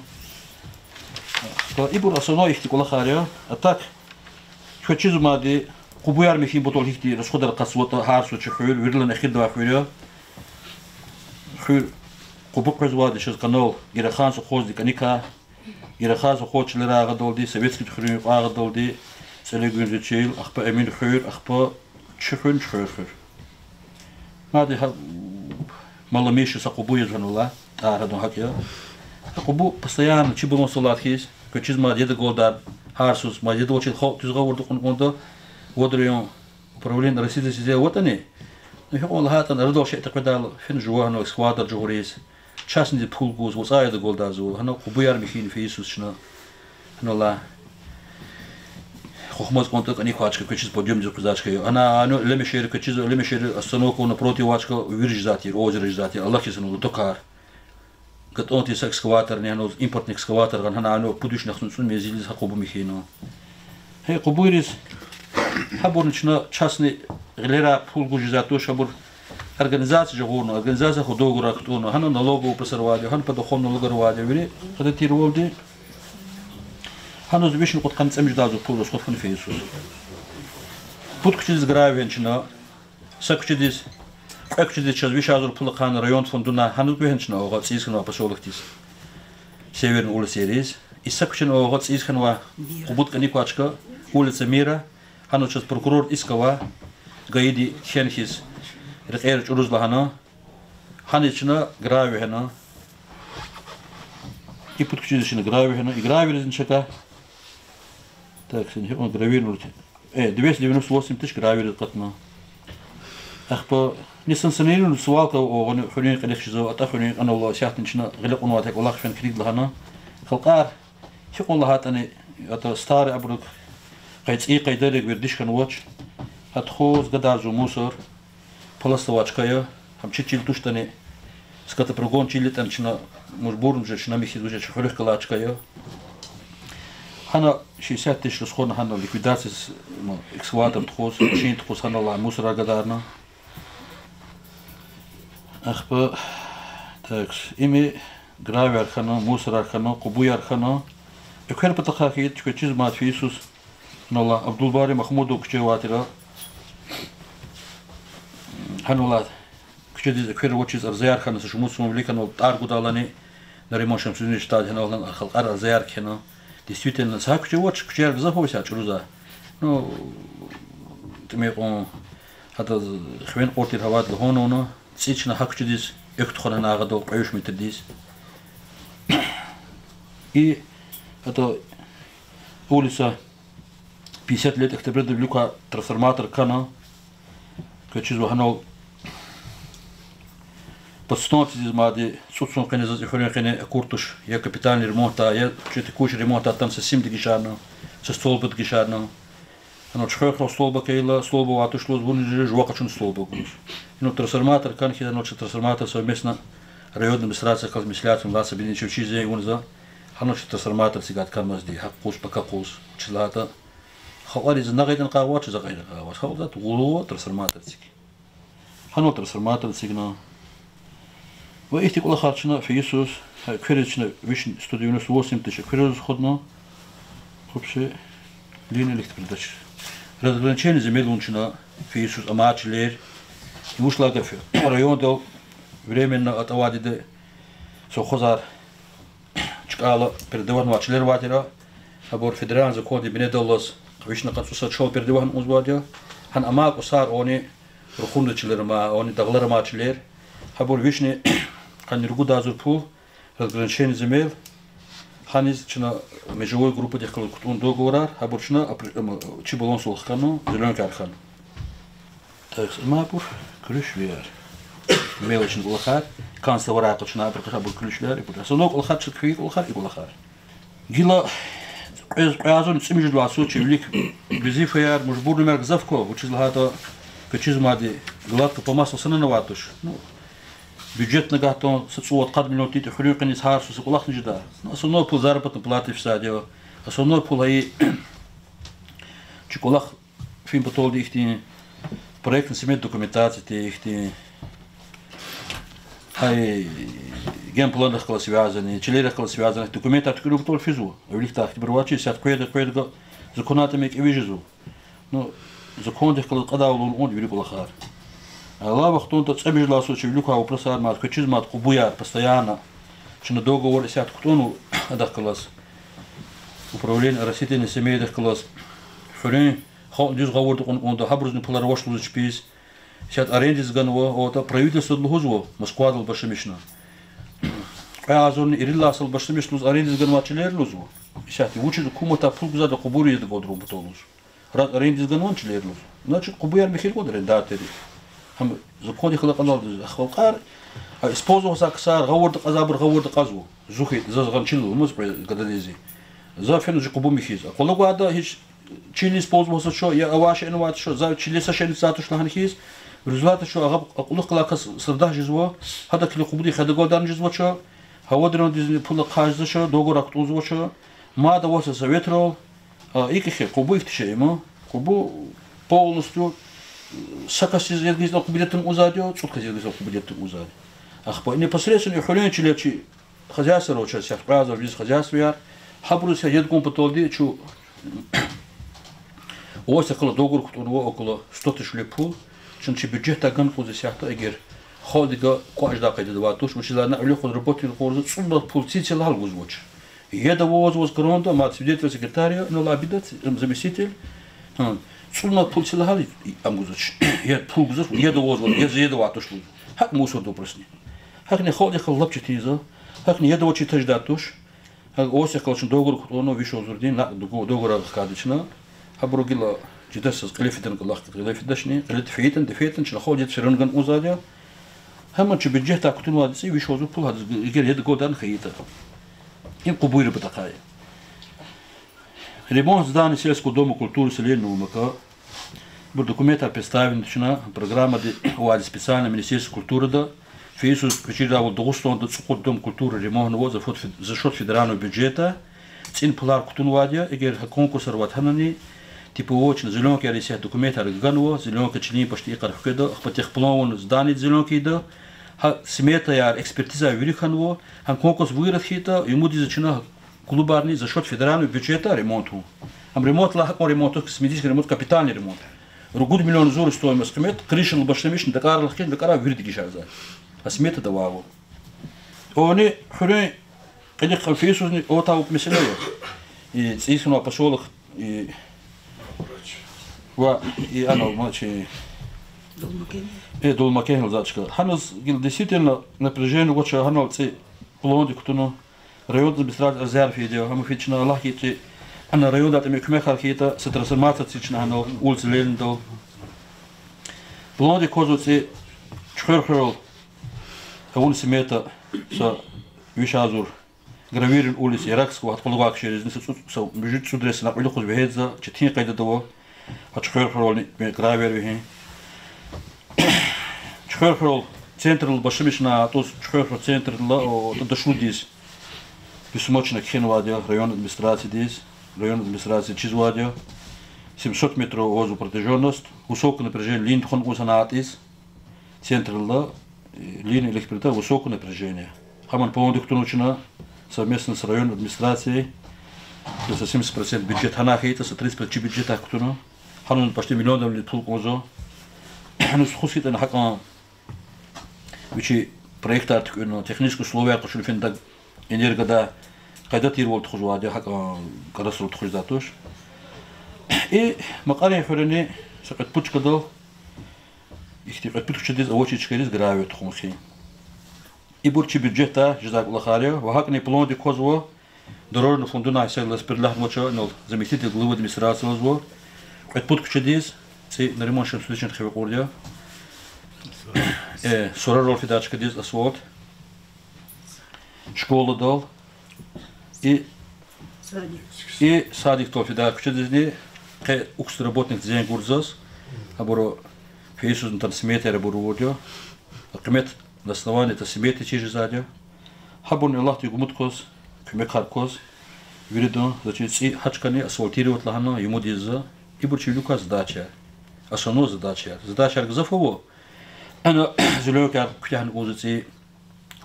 Ахпа ибур основной ихьтин кӀвалахар я. А так, квез чизвайди, къубуяр михьи патал гьихьтин расходар акъатзаватӀа, гьар са чи хуьр, виридалайни эхирдавай хуьр я. Хуьр къубу къвезвайди чаз канал Герахан совхозди кӀаникай, Герахан совхоз чилерай агъадалди, Советскийди хуьруьн юкьвай агъадалди, ЦӀелегуьнзин чил, ахпа Эмин хуьр, ахпа чи хуьр, Чуьхвер хуьр. Мад гьа Маломишин са къубу я зун ала, тӀар гьадан гьакӀ я. Гьа къубу постоянно чи баланс алад хьиз, квез чизвайди, яд агалдай, гьар йисуз, мад яд авачир халкь дуьз гъавурда кьун кӀанда, вад район управление Россиядиз сизив аватӀани, ну, гьикьван лагьайтӀани арадал шей текъведайла, фена жува гьана экскаватор жагъуриз, частныйдиз пул гуз, вацӀай яд агалдайзава, гьана къубуяр михьи фейи йисуз чна. Гьанал хухмаз кӀантӀа кӀаник квай чка, квез чиз подъёмдиз къвезвай чка я. Гьана, гьана Лемешери, квез чиз Лемешери остановка напротив авай чка вири жезвай тир, озеро жезвай тир, алахьиз гьана лутокар. ГатӀунтӀи са экскаваторни, гьана импортный экскаватор гъана, гьана пуд вишни яхцӀурни цӀуд мензилдиз гьа къубу михьина. Гьа къубуйриз гьабурни чна частный гъилера пул гуз жезвай туш, гьабур организация жагъурна, организация худогра кутӀунна, гьана налоговый вопросар авайди, гьана подоходный налогар авайди, вири къеде тирвалди. Гьаниз вишни кьудкъанни цӀемуьжуьд агъзур пул расход хьана фейи йисуз. Пуд куьчедиз гравий гьана чна, са куьчедиз, кьве куьчедиз чаз виш агъзур пул ахъайна район фондунай, гьаниз гуьгъуьна чна авай цӀийиз хьанвай посёлокдиз, Северный улицайриз. И са куьчени авай цӀийиз хьанвай, къубуд кӀаник квай чка, улица Мира, гьана чаз прокурорди иск авай, ГАИ-ди кхьена хьиз, рекьер чӀуруз лагьана, гьаниз чна гравий гьана. И пуд куьчедиз чна гравий гьана, и гравийризни чакай. Так, син гьикьван гравийрнава. Э, двести девяносто восемь тысяч гравийриз акъатна. Ахпа несанкционированный свалка авуна хуьруьн кьилихъ чизва, атӀа хуьруьн кьилел исятда чна гъиле кьунвайди я, кӀвалах фена килиг лагьана. Халкьар, гьикьван лагьайтӀани, это старый абурук, къай цӀийи къайдайрик вердиш хьанвач. Гьа тухуз гадарзава мусор, паластзавай чка я, гьам чи чил туштӀани, скотопригон чил ятӀани чна мажбурмир, чна михьиз вуж я, чи хуьруьхъ галай чка я. Гьана шестьдесят тысяч расходна, гьана ликвидация, ну, экскаватор тухуз, машин тухуз, гьанал мусорар гадарна. Ахпа, так, им гравийяр хьана, мусорар хьана, къубуяр хьана. Эквер патахъай хьайитӀа, квез чизвайди фейи йисуз, гьанал Абдулбари Махмудов куьче авай тир. Гьанал куьчедиз эквер авачиз арзаяр хьана, са шумуд сум вилик, гьанал тӀвар гудайлани, Нариман Шамсудинович, тӀвар гьанал халкьар арзаяр кхьена. Действительно, са гьа куьче авач, куьчеяр гзаф ава са чӀуруза. Ну, тӀимил кьван, гьадаз хиве кьур тир гьавайд лугьун авуна, цӀи чна гьа куьчедиз экв тухвана агъадал кьве-виш метрдиз. И гьада улица пятьдесят лет Октябрьда вилик квай трансформатор кана, квез чизва гьанал подстанциядиз мад цӀуд сум къене заз и хуьруьн къене акур туш, я капитальный ремонтдай, я чи текущий ремонтдай атана, са сим дегишарна, са столба дегишарна. Гьанал Чуьхвер хуьре столба кӀелна, столба авай туш лугьуз, вун жи жува къачуна столба гуз. Гьанал трансформатор кӀан хьиз, гьанал чна трансформатор совместно районный администрация калмислятун ласа биничев чизе вун за, гьанал чна трансформатор эцигайди кӀанзавайди, гьакӀ къуз, пака къуз, чиз лагьайтӀа. Халкьариз на гъайдин къагъвач, за гъайдин къагъвач. Халкьдиз гъур трансформатор эциг. Гьанал трансформатор эцигна. Ва ихьтин кӀвалахар чна фейи йисуз, гьа эквериз чна вишни сто девяносто восемь тысяч эквериз расходна. Общий линия электропередач. Разграничение земель вун чна фейи йисуз амай чилер. И вуч лагьай гаф я? Райондал временно атӀа авайди я, совхозар чкӀайла передаватьнавай чилер авай тир. Гьабур федеральный законди бинедаллаз вишни къанни цӀусад чал передаватьна кӀанзавайди я. Гьана амай кӀусар ани рухунда чилер ама, ани дагълар ама чилер. Гьабур вишни къанни ругуд агъзур пул, разграничение земель. Гьаниз чна межевой группадихъ галаз кутӀун договорар, гьабур чна апр-, ам, чи балансдал хкана, зеленкаяр хьана. Так, амайбур ключевыйяр. Мелочный кӀвалахар, канцтоварар къачуна, абур къачуна, абур ключевыйяр, ибур. Основной кӀвалахар, чна куь кӀвалахар, и кӀвалахар. Гила кьвез, кьве агъзурни цӀемуьжуьд лагьай йисуз чи вилик везифаяр, мажбурнамаяр гзаф ква, вучиз лагьайтӀа квез чизмади гладко по маслу санана авайди туш. Ну, бюджет нагагьдан са цӀувад-къад миллион тӀимил хуьруьн къене гьар йисуз са кӀвалахни жеда. Ну, основной пул заработной плата фисади я. Основной пул гьа и чи кӀвалах фин паталди ихьтин проектно-сметная документация, ихьтин гьа и генпландихъ галаз связанный, чилерихъ галаз связанный документар туькӀуьрун патал физва. Виликдай ихьтинбур авачиз, исятда къведа-къведа законар тӀимил кӀеви жезва. Ну, закондихъ галаз кьадайвал авун вири кӀвалахар. Алай вахтунда цӀемуьжуьд лагьай йисуз чи вилик квай вопросар мад, квез чизмад къубуяр постоянно. Чна договор исятда кутӀунва адахъ галаз, управление растительных семейдихъ галаз. Хуьруьн халкьни дуьз гъавурда кьуна кӀанда, гьабурузни пулар авач лугьузва чпиз. Исятда арендадиз ганва, отӀа правительстводи лугьузва, Москвадал башламишна. Кьве агъзурни ирид лагьай йисалди башламишна лугьуз арендадиз ганвай чилер лугьузва. Исятда вучиз гьукуматдай пул гузвайди къубур ийиз гадарун патал лугьуз. Раз арендадиз ганвани чилер лугьуз, значит, къубуяр михьиз кӀанда арендатори. Гьам закондихъ галаз кьадайвал, ахвалкьар, а, использовать гьа ксар гъавурда кьазвайбур гъавурда кьазва. Зи хьайитӀа, заз гъанчил лугьуз кьве гададиз. За фена жи къубу михьиз. Акъвалагвайда гьич чилиз использовать гьазвач, я авай шейни авайди туш, за чилиз са шейни цӀай туш лагьана хьиз. Результатда чун агъа акьулухъ галай кас сардаш жезва, гьадахъ килиг къубудин хедагалдарни жезвач, гьавадиндизни пул ахъа жезвач, договорар кутӀунзавач. Мад аваз советрал, а, икӀ хьи, къубу ихьтин шей я, ма, къубу полностью са касдиз ергьизна къубу ятӀани кӀанзавайди я, цӀуд касдиз ергьизна къубу ятӀани кӀанзавайди я. Ахпа непосредственно и хуьруьн чилел чи хозяйствояр авач, исятда кьве агъзур виз хозяйствояр, гьабуруз исятда яд гун паталди чун осиякьла договор кутӀунва около сто тыщ вилик пул, чна чи бюджетдай гана кӀанзава исятда, эгер халкьдивай кӀватӀ жедай къайдада авайди туш, вучиз лагьайтӀа на вилик кӀватӀ работникар кьурзава, цӀуд лагьай пул ци-ци лагьайла гузвач. Яд авазва, кронда, мад свидетель, секретарь я, инал абида, заместитель. Гьа, цӀуд лагьай пул ци лагьайла ам гузвач. Яд пул гузвач, яд авазва, яд, яд авайди туш лугьуз. ГьакӀ мусор дубрасни. ГьакӀни халкьдихъ лап четин я. ГьакӀни яд авачиз таж жедай туш. Гьа осиякьла чна договор кутӀунва виш агъзурдин, накь дугу договорар хкажда чна. Гьабуру гила жедач заз кьиле фидан кӀвалах, кьиле фидачни, кьиле фейитӀани, дефейтӀани чна халкьдиз всё равно гана кӀанзавайди я. Гьам чи бюджетдай кутунвайди я цӀи виш агъзур пул гьадаз, эгер яд гадарна хьайитӀа. Им къубуйрин патахъай. Ремонт зданий сельского дома культуры в селе Нумака. Ибур документар представить авуна чна, программади авайди специально Министерство культурыда, фейи йисуз квез чирайвал Дагъустанда цӀукьуд дом культуры ремонтнава за фуд фед-, за счёт федерального бюджета, цӀийи пулар кутунвайди я, эгер гьа конкурсар аватӀани, типа, чна зелёнкаяр исятда документар ганва, зелёнка чилин пашди икъар хкведа, ахпа техплан авуна зданиеда зелёнка ийида, гьа сметаяр, экспертизаяр вири хьанва, гьа конкурс выиграть хьайитӀа, умуд ийизва чна клубарни за счёт федерального бюджета ремонт авун. Гьам ремонт лагьай гьакӀан ремонт, косметический ремонт, капитальный ремонт. Ругуд миллион зур стоимость къимет, крышадилай башламишна, дакӀарилай хкин, дакӀарай вирида гишарзава. А сметада авайвал. Они хуьруьн кьилихъ фейи йисузни аватайвал месэла я. И цӀийи хьанвай посёлок, и ва и ана, значит, э, Дулмакегьлидиз чка. Гьаниз гила действительно напряжение авач, гьанал цӀи пландик кутуна, район администрация резерв фейиди я, гьам фейи чна Аллагьди, ана райондай тӀимил куьмекар хьайитӀа, са трансформация це чна гьанал улица Ленинадал. Пландик квазва цӀи Чуьхверхуьрел, авуна смета са виш агъзур, гравирование улиц Яракского, гьат къуллугъай кшеризни са цӀу-, са муьжуьд-цӀуд рес накьвилихъуз вегьезва, четин къайдада ава, гьа Чуьхверхуьрелни гравир вегьин. Чуьхверхуьрел центрдилай башламишна, атӀуз Чуьхверхуьрел центрдилай, о, атӀа дашлудиз письмо чна кхьенвайди я район администрациядиз, район администрацияди чизвайди я, семьсот метров авазва протяжённость, высокое напряжение линия тухун кӀанзава атӀиз, центрдилай, э, линия электрода высокого напряжения. Гьамни пландик кутунва чна совместно с районной администрацией, за семьдесят процент бюджет гьана хьайитӀа, са тридцать процент чи бюджетдай кутуна. Гьанани почти миллиондални пул кӀанзава. Гьаниз тухуз хьайитӀани гьакӀан вичи проектар туькӀуьрна, технический условияр къачуна фендаг, энергодай къайда тирвал тухузвайди я, гьакӀан кӀарасрал тухуз жедай туш. И Макьарин хуьрени са кьвед-пуд чкадал, ихьтин кьвед-пуд куьчедиз авачир чкайриз гравий тухун хьи. Ибур чи бюджетдай жедай кӀвалахар я, ва гьакӀни пландик квазва, дорожный фондунай исятда предлагьнавача, инал заместитель главы администрации лугьузва, кьвед-пуд куьчедиз, цӀи Нариман Шамсудиновичан хиве кьурди я, э, сурарал фидай чкадиз асфальт, школадал, и И садикдал фидай куьчедизни къе уксди работник зенг гур заз, абуру фейи йисузни атана сметаяр абур авурди я, къимет на основании этой сметы чиз жезвайди я. Гьабурни Аллагьдиз умуд кваз, куьмекар кваз, виридан, за чи цӀи гьа чкани асфальтировать лагьана, юмуд ийизва, ибур чи вилик квай задачаяр. Основной задачаяр. Задачаяр гзаф ава. Ана зеленкаяр куьтягьна кӀанзава цӀи,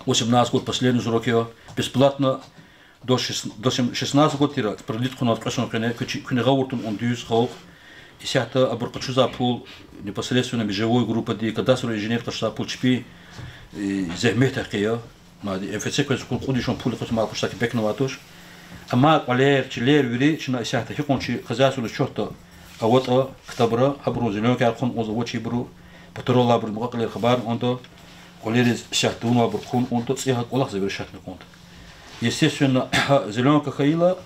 восемнадцать год последний срок я, бесплатно до шест-, до сем-, шестнадцать год тир, продлить хъувуна кьве сон къене, куьчи-, куьне гъавурда тун он дуьз халкь. Исятда абур къачузвай пул, непосредственно межевой группади, кадастровый инженер къачузвай пул чпи, э, зегьмет хкве я. Мад МФЦ квез кьуд-кьуд вишни пул къачуз, мал къачуз, так бекнавай туш. Амма кӀвалер, чилер вири чна исятда гьикьван чи хозяйствода учётда аватӀа, ктабра, гьабурун зеленкаяр хъувуна кӀанзава авачирбуру, патрулайбуруз мукьва-кьилийриз хабар кьунда, кӀвалериз исятда авунвайбур хъувуна кӀунда, цӀи гьа кӀвалах завершать авуна кӀунда. Естественно, зеленка хьайила,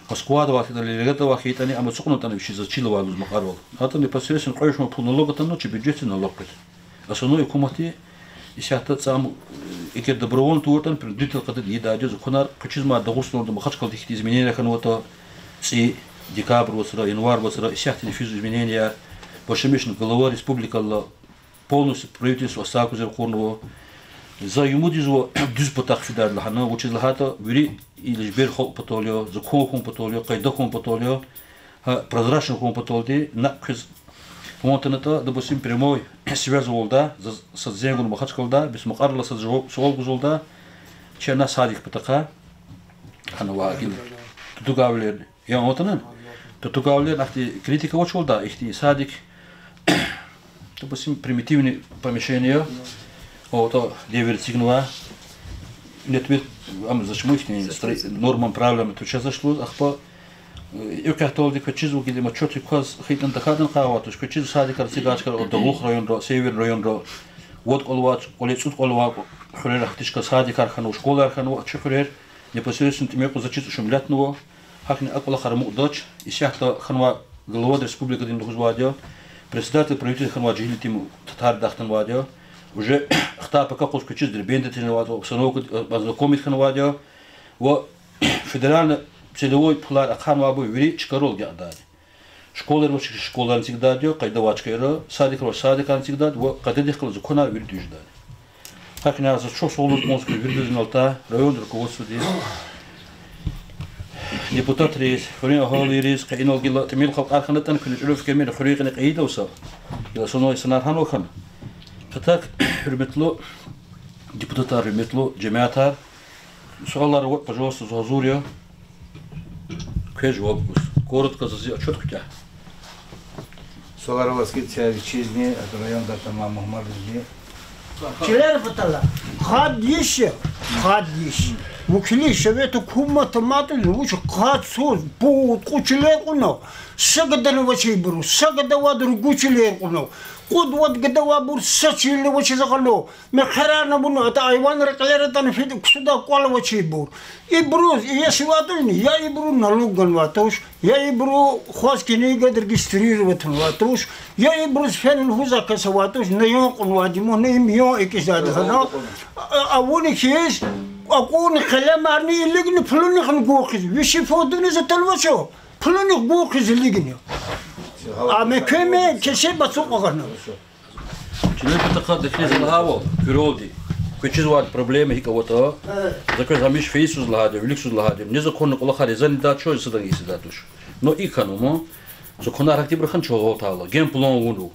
Москвада авай хьайитӀани, Ленинградда авай хьайитӀани, ам ацукьнавай вичиз, заз чил авай лугьуз, Макьарвал. Ада непосредственно кьве вишни пул налог атанва, чи бюджетдиз налог къведа. Основной гьукуматди исятда цӀам, э, эгер добровольно тавуртӀани, принудительно къадид ийидайди я, законар къвезмай Дагъустанда, Махачкъалада ихьтин изменения хьанватӀа, цӀи декабрь вацра, январь вацра исятда нифиз измененияр, башламишна глава республикала полностью правительство отставка гуз ракъурнава. За юмуд ийизва дуьз патахъ фидайди лагьана, вучиз лагьайтӀа вири и лежбер халкь патал я, закон хьун патал я, къайда хьун патал я, гьа, прозрачно хьун паталди, накь квез ван атанатӀа, допустим, прямой связь авуртӀа, за, са зенгуна Махачкъалада, бес Макьарвалда са жаваб, суал гузвалда, чна садик патахъай, гьана ва гила, тутугавилер, я ван атана? Тутугавилер ахьтин критика авачвалда, ихьтин садик, допустим, примитивный помещение, аватӀа девир эцигнава, нет, вет, ам зачму ихьтин строи-, нормам, правилам тушазашлуз, ахпа, э, экв кьаталди квез чизва, гила им отчётдик кваз хьайитӀани тахьайтӀани кьван вахтуш, квез чизва садикар эцигай чкайра, Дагълух районра, Северный районра, вад кӀвал авай, кӀвале цӀуд кӀвал авай хуьрера гьахьтин чка садикар хьанва, школаяр хьанва, чи хуьрер, непосредственно тӀимил юкъуз заз чиз шумлятнава, гьахьни а кӀвалахар амукьдач, исятда хьанвай глава республикадин лугьузвайди я, председатель правительства хьанвай жегьил итим Татардахъ атанвайди я, уже хтай пака къуз квез чиз Дербентда тежнавайди я, обстановка, э, ознакомить хьанвайди я, ва федеральный целевой пулар ахъайнавайбур вири чкайрал агакьдайди. Школайра авачир школайрин эцигдайди я, къайда авай чкайра, садикра авачир садикарни эцигдайди ва къайдадихъ галаз законар вири дуьз жедайди. Гьахьна заз чухсагъул лугьуз кӀанзава куь виридазни алатай район руководстводиз, депутатриз, хуьруьн агьалийриз, къе инал гила тӀимил халкьар хьанатӀани, куьне чӀуру фикир мир хуьруьн къене кьейидайвал са, гила санал инсанар гьанал хьана. А так, гьуьрметлу депутатар, гьуьрметлу жемятар, суалар аватӀа, пожалуйста, зун гьазур я. Квез жаваб гуз. Коротко заз зи отчёт куьтягь. Суалар аваз хьайитӀа, вичизни, а районда тамам мугьманризни. Чилер патал хад йис я, хад йис. Вукили совет гьукуматда мад вуч хад цуз, пуд, кьуд чилер кьуна, са гадани авачирбуру, са гада авайди ругуд чилер кьуна, кьуд-вад гада авайбур са чилни авачиз гъана, мехъерарни авуна, атӀа айванрин кьилера атӀана фида ксудай кӀвал авачирбур. Ибуруз иеси авайдини, я ибуру налог ганвай туш, я ибуру хваз книга регистрировать авунвай туш, я ибуруз фена лугьузвай кас авай туш, на ян кьунвайди ман, на им ян экъичӀдайди хьана. А, авуна хьиз, акьунни къелемарни илигна, пулунихъни гуз хьиз, вичи фадуни заталвача, пулунихъ гуз хьиз илигна. Ам экуьн кесиб ацукьна гъана. Чилер патахъай дехле за лагьайвал, куьрелди, квез чизвайди проблема гьикӀ аватӀа, за квез гьамиша фейи йисуз лагьайди, вилик йисуз лагьайди, незаконный кӀвалахар резани дай чун, садан гьисс дай туш. Но икӀ хьанва ман, законар гьахьтинбур хьана чун гъалтайла, генплан авунва.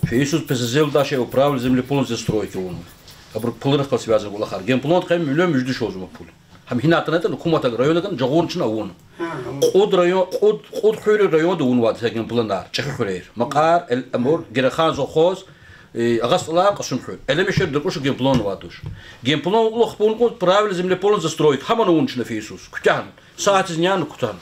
Фейи йисуз ПЗЗ-да дай шей, управление землей полностью застройки авунва. Абур пулрихъ галаз связанный кӀвалахар. Генплан къе миллион муьжуьд йиш алаз ма пул. Гьам гьинай атана, атана, гьукуматдин районда атана, жагъурна чна авуна. Кьуд район, кьуд, кьуд хуьр районда авунвайди генпланар, чӀехи хуьрер. Макьар, Эл-, Амур, Герахан совхоз, э, Агъа СтӀалар, Кьасумхуьр. Элемишер, Дуркуш генплан авай туш. Генплан кьулухъ пулни кӀанзава, правильно землей полностью застройка. Гьамана авуна чна фейи йисуз. Куьтягьна. Сатиз няна кутана.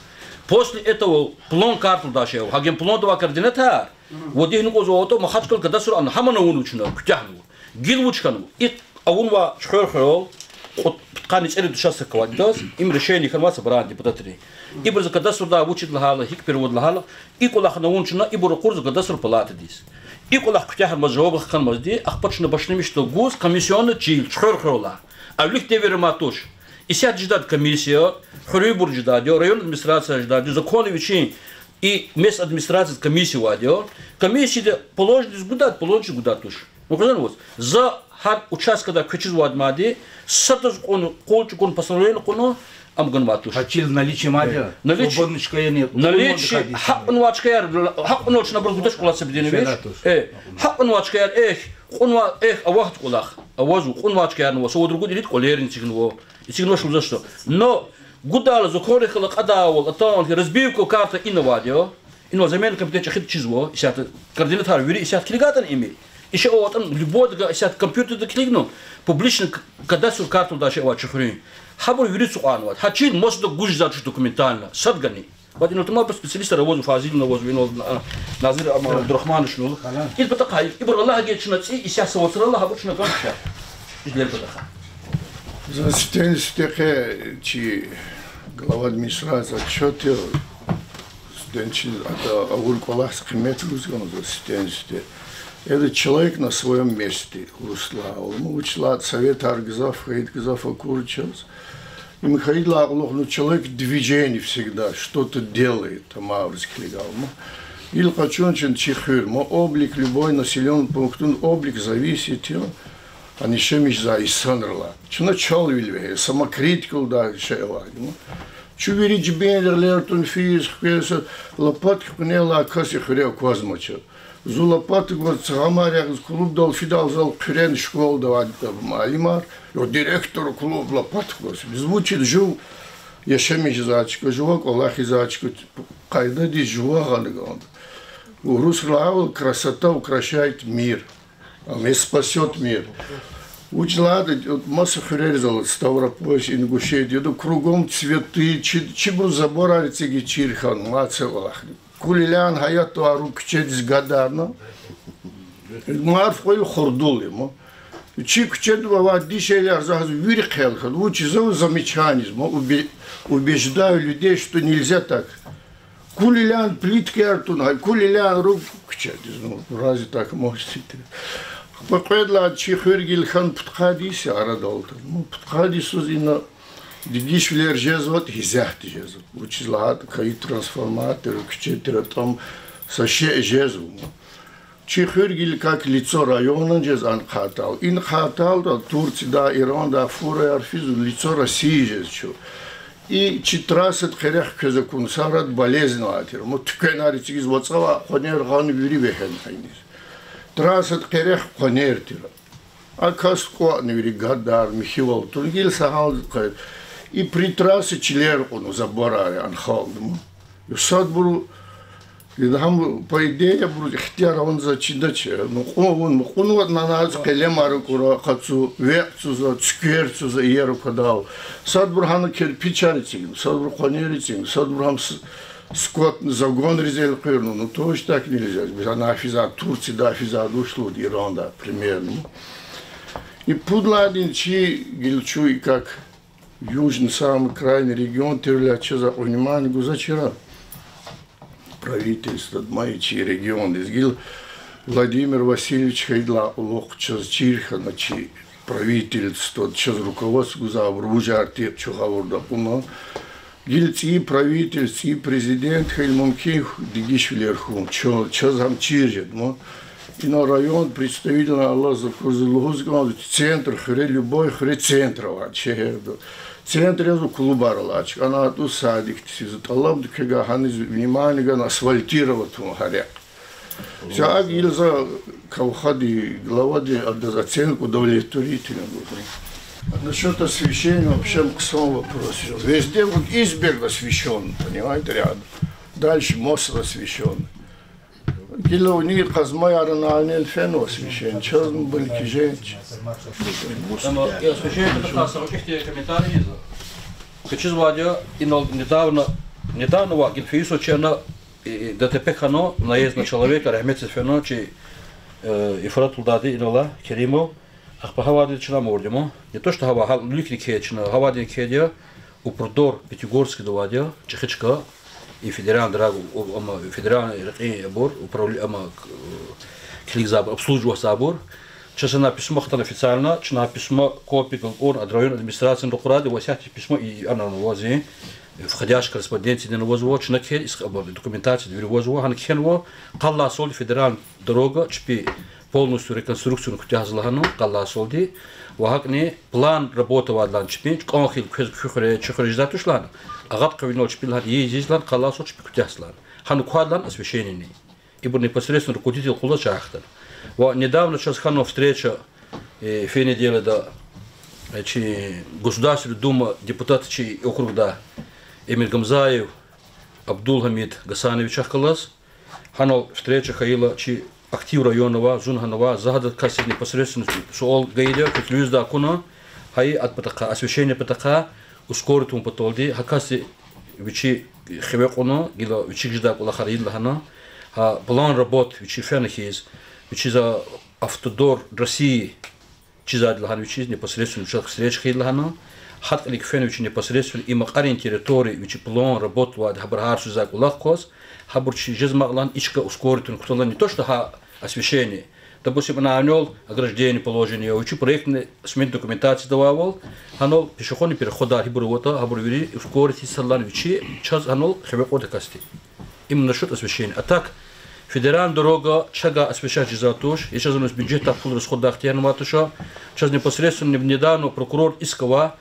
После этого план-картада дай шей ава. Гьа генпланда авай координатар, вадигьна кӀанзава, аватӀа Махачкъала кадастр ана, гьамана авунва чна, куьтягьнава. Гила вуч хьанва? ИкӀ авунва Чуьхвер хуьрел, кьуд-, пудкъанни цӀерид участок авайди яз, им решение хьанва собрание депутатрин. Ибур за кадастрдай вучиз лагьайла, гьикӀ перевод лагьайла, и кӀвалахна авуна чна, ибур ракъурзава кадастр палатадиз. И кӀвалах куьтягьнамаз, жаваб хканмазди, ахпа чна башламишда гуз комиссионный чил, Чуьхвер хуьрелай. А вилик девирда мад туш. Исятда жедайди комиссия, хуьруьнбур жедайди я, район администрация жедайди я, законни вичин и местный администрациядин комиссия авайди я. Комиссияда положенныйдиз гудайди, положенныйдиз гудайди туш. Акъвазнава ваз? За гьар участкада квез чизвайди мад я, садаз кьуна, къул чӀугуна постановление кьуна, ам ганвайди туш. Гьа чил наличие мад я, наличие, свободный чкаяр я, наличие, гьакьванвай чкаяр, гьакьванвай чна абуруз гудач кӀвалах са бедена вич. Э, гьакьванвай чкаяр, эхь, кьунвай, эхь, авахьда кӀвалах. Авазва, кьунвай чкаярни ава, са вад-ругуд ирид кӀвалерни эцигнава. Эцигнавач лугьузвач. Но гудайла, законрихъ галаз кьадайвал, атанвал, разбивка карты ина авайди я. Инал земельный комитет чӀехиди чизва, исятда координатар вири исятда килигайтӀани ими. Иша аватӀани любойдавай исятда компьютерда килигна, публичный к-, кадастр карта лугьудай шей авай чи хуьруьн. Гьабур вири ацукьнавайди. Гьа чил масадав гуз жезвайди туш документально, сад гана. Ва инал тамам специалистар авазва, Фазилни авазва, инал, а, Назир, ам, Абдурахмановични. Ил патахъай, ибур Аллагьди чна цӀи исятда са вацралла гьабур чна ганвач. Ил патахъай. За сифтени-сифте къе чи глава администрации отчёт я, сифтени чи ада авур кӀвалахдиз къимет гуз кӀанзава, сифтени-сифте. Это человек на своём месте, урусдалай лагьайвал. Ну, вучиз лагьайтӀа советар гзаф хьайид, гзаф акур чаз. Им хьайидалай кьулухъ, ну, человек в движении всегда, что-то делает, тамавриз килигайла. Гила къачун чун чи хуьр, ма, облик любой населённый пунктдин облик зависит я гьа яшамиш жезвай инсанрилай. Чна чалвил вегьена, самокритика лугьудай шей авайди я. Чун вири жибинрихъ гъилер тун физ хквеса, лопатки кьунелай кас и хуьре аквазмач. Зун лопатка гваз цавамар ягъиз клубдал фидайла, зал хъуьрена школада авайди муаллимар, я директор клуб лопатка гваз. Биз вучиз, жув яшамиш жезвай чка, жува кӀвалах ийизвай чка, къайдадиз жува гъана кӀанда. Урусри лагьайвал, красота украшает мир, а мир спасёт мир. Вучиз лагьайтӀа маса хуьрериз алад, Ставропольщ, Ингушетияда, кругом цветы, чи, чибур заборар эцигиз чир хьана, мад са кӀвалахни. Кулилян гьаятда руг куьчедиз гадарна, марф кьве йил хурдул я, ма. Чи куьчеда авай дишегьлияр за гьаз вири хъел хьана, вучиз за замечание ийизва, ма, убе-, убеждаю людей, что нельзя так. Кулилян плиткаяр тун гьа, кулилян руг куьчедиз, ну, разве так можно? Ахпа кьвед лагьай чи хуьр гила хьана пудкъад йис я арадал алтӀана. Ну, пудкъад йисуз ина дегишвилер жезватӀа, гьизятда жезва. Вучиз лагьайтӀа кайи трансформатор, куьче тир атӀа, ам са шей жезва. Чи хуьр гила как лицо района жезва ана хъайитӀа. Ина хъайитӀа, Турциядай, Ирандай фураяр физва, лицо России жезва чун. И чи трассадин къерех квез акуна са арада болезнь авай тир. Ма, туьквенар эцигиз вацӀа авай къванер гъана вири вегьена гьаниз. Трассадин къерех къванер тир. А касди кӀватӀна вири гадар, михьивал туна, гила са гьалдиз къведа. И при трассе чилер кьуна, заборар я ана халкьди, ма. Садбуру, ида гьам, по идее, абуруз ихтияр авани, за чидач. Ну, кьун авуна, кьунватӀани, аниз къелемар акӀура, къацу векь цузва, цуьквер цузва, иер аквадайвал. Садбуру гьана кирпичар эцигна, садбуру къванер эцигна, садбуру гьам с-, скотный загонриз элкъуьрна. Ну, тоже так нельзя. Биз ана физвай, Турцияда физвай душ лугьуда, Иранда, примерно. И пуд лагьайди чи гила чун и как южный, самый крайний регион тирвиляй чаз акьван внимание гузвачир правительстводи, ма, и чи региондиз. Гила Владимир Васильевич хьайидалай кьулухъ чаз чир хьана чи правительстводи, чаз руководство гузвай, абур вужар тир чун гъавурда акьуна. Гила цӀийи правительство, цӀийи президент хьайила мумкин я дегишвилер хьун, чаз, чаз гьам чир жеда, ма. Ина район представительни алаз аквазва, лугьуз кӀанзава, центр хуьре, любой хуьре центр авайди, шегьерда. Центр язва клубар алай чка, ана атӀуз садикдиз физва, тӀалабда квевай гьаниз внимание гана асфальтировать авун гьа рехъ. Са акӀ гила за кавхади, главади адаз оценка удовлетворительный гузва. А насчёт освещения вообще хъсан вопрос. Везде вот изгородь освещён, понимаете, рядом. Дальше мост освещён. Гила вини къазмаяр ана анал фена освещение, чаз буники женч. Ама и освещение патахъай са муькуьди комментарий ийизва. Квез чизвайди я, инал недавно, недавно ва гила фейи йисуз чна, и, и, ДТП хьана, наезд на человека, рагьметдиз фена чи, э, Ифрат лугьудайди, инал алай, Керимов. Ахпа гьавайди чна амурдима. Не то что гьава, гьа луькни кхьей чна, гьавайди кхьейди я, Упрдор Пятигорскда авайди я, чӀехи чка, и федеральный дорога, у-, ама федеральный рекьин абур, управле-, ама, к-, килигзавайбур, обслуживатьзавайбур. Чаз ана письмо хтана официально, чна письмо копия галкӀурна ад район администрацияни ракъурайди, ва исятда письмо и, и ана вази, входящий корреспонденциядин авазва, чна кхьей, ис хабар, документация вири вазва, гьана кхьенва, къалай солди федеральный дорога чпи полностью реконструкцияни куьтягьзава лагьана, къалай солди, ва гьакӀни план работы авайди лагьана чпин, кӀан хьайила квез куь хуьре, чи хуьре жедай туш лагьана, агъа къведайвал чпи лагьана, ийиз лагьана, къалай солди чпи куьтягьзава лагьана. Гьана квайди лагьана освещениени. Ибур непосредственно руководитель кьулай чахъ хтана. Ва недавно чаз хьанва встреча, э, фейи неделяда, э, чи Государственный Дума депутат чи округда Эмиргамзаев Абдулгьамид Гасановичахъ галаз. Гьанал встреча хьайила чи актив районавай, зун гьанавай, за гьада касдиз непосредственно суал гайиди я, куьтлуьзда акуна, гьа и ад патахъай, освещение патахъай, ускорить авун паталди, гьа касди вичи хиве кьуна, гила вичик жедай кӀвалахар ийида лагьана, гьа план работ вичи фена хьиз, вичи за Автодор России чизвайди лагьана вичиз, непосредственно вичел встреча хьайиди лагьана, гьакӀ кьилик фена вичи непосредственно и макьарин территория, вичи план работ авайди, гьабур гьар суьзвай кӀвалах кваз, гьабур чи жезмай кьван и чка ускорить авун кутала, не то что гьа освещение, допустим, ана анал ограждение положенный я, вичи проектный смет документациядавайвал, гьанал пешеходный переходар гьибур аватӀа, гьабур вири ускорить ийиз сад лагьана вичи чаз гьанал хиве кьурди касди. Им насчёт освещения. А так, федеральный дорога чагай освещать жезвай туш, я чаз анал бюджетдай пул расходдай ихтияр авай туш, чаз непосредственно недавно прокурор иск авай,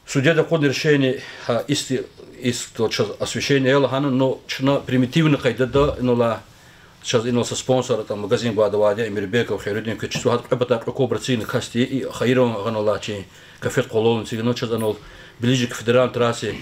судьяди акъудна решение, гьа, иск, иск то чаз освещение ая лагьана, но чна примитивный къайдада инал, чаз инал са спонсор, там, магазин гвайди авайди я, Эмирбеков Хайрудин, квез чизва, гьада кьве патай кьве кобра эцигна касди, и Хайран гъанал алай чи кафе къвалални эцигна, чаз анал ближе к федеральной трассе,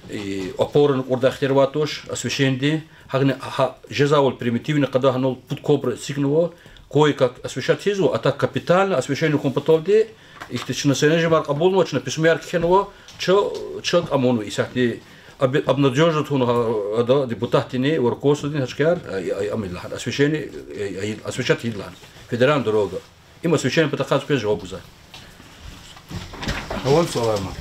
и, опорный кьурдай ихтияр авай туш освещениедин, гьакӀни гьа жезвайвал примитивный къайдада гьанал пуд кобра эцигнава, кое-как освещать ийизва, а так капитально освещение хьун паталди, ихьтин чна сенежимар кьабулнава, чна письмояр кхьенва, ча, ча амунва исятда, об-, обнадёжить авуна гьа, ада, депутатдини, ва руководстводини гьа чкаяр, ай, ай, ам ийида лагьана, освещение, ай, ай, освещать ийида лагьана. Федеральный дорога. Им освещение патахъай квез жаваб гузвай. Авани суалар ман?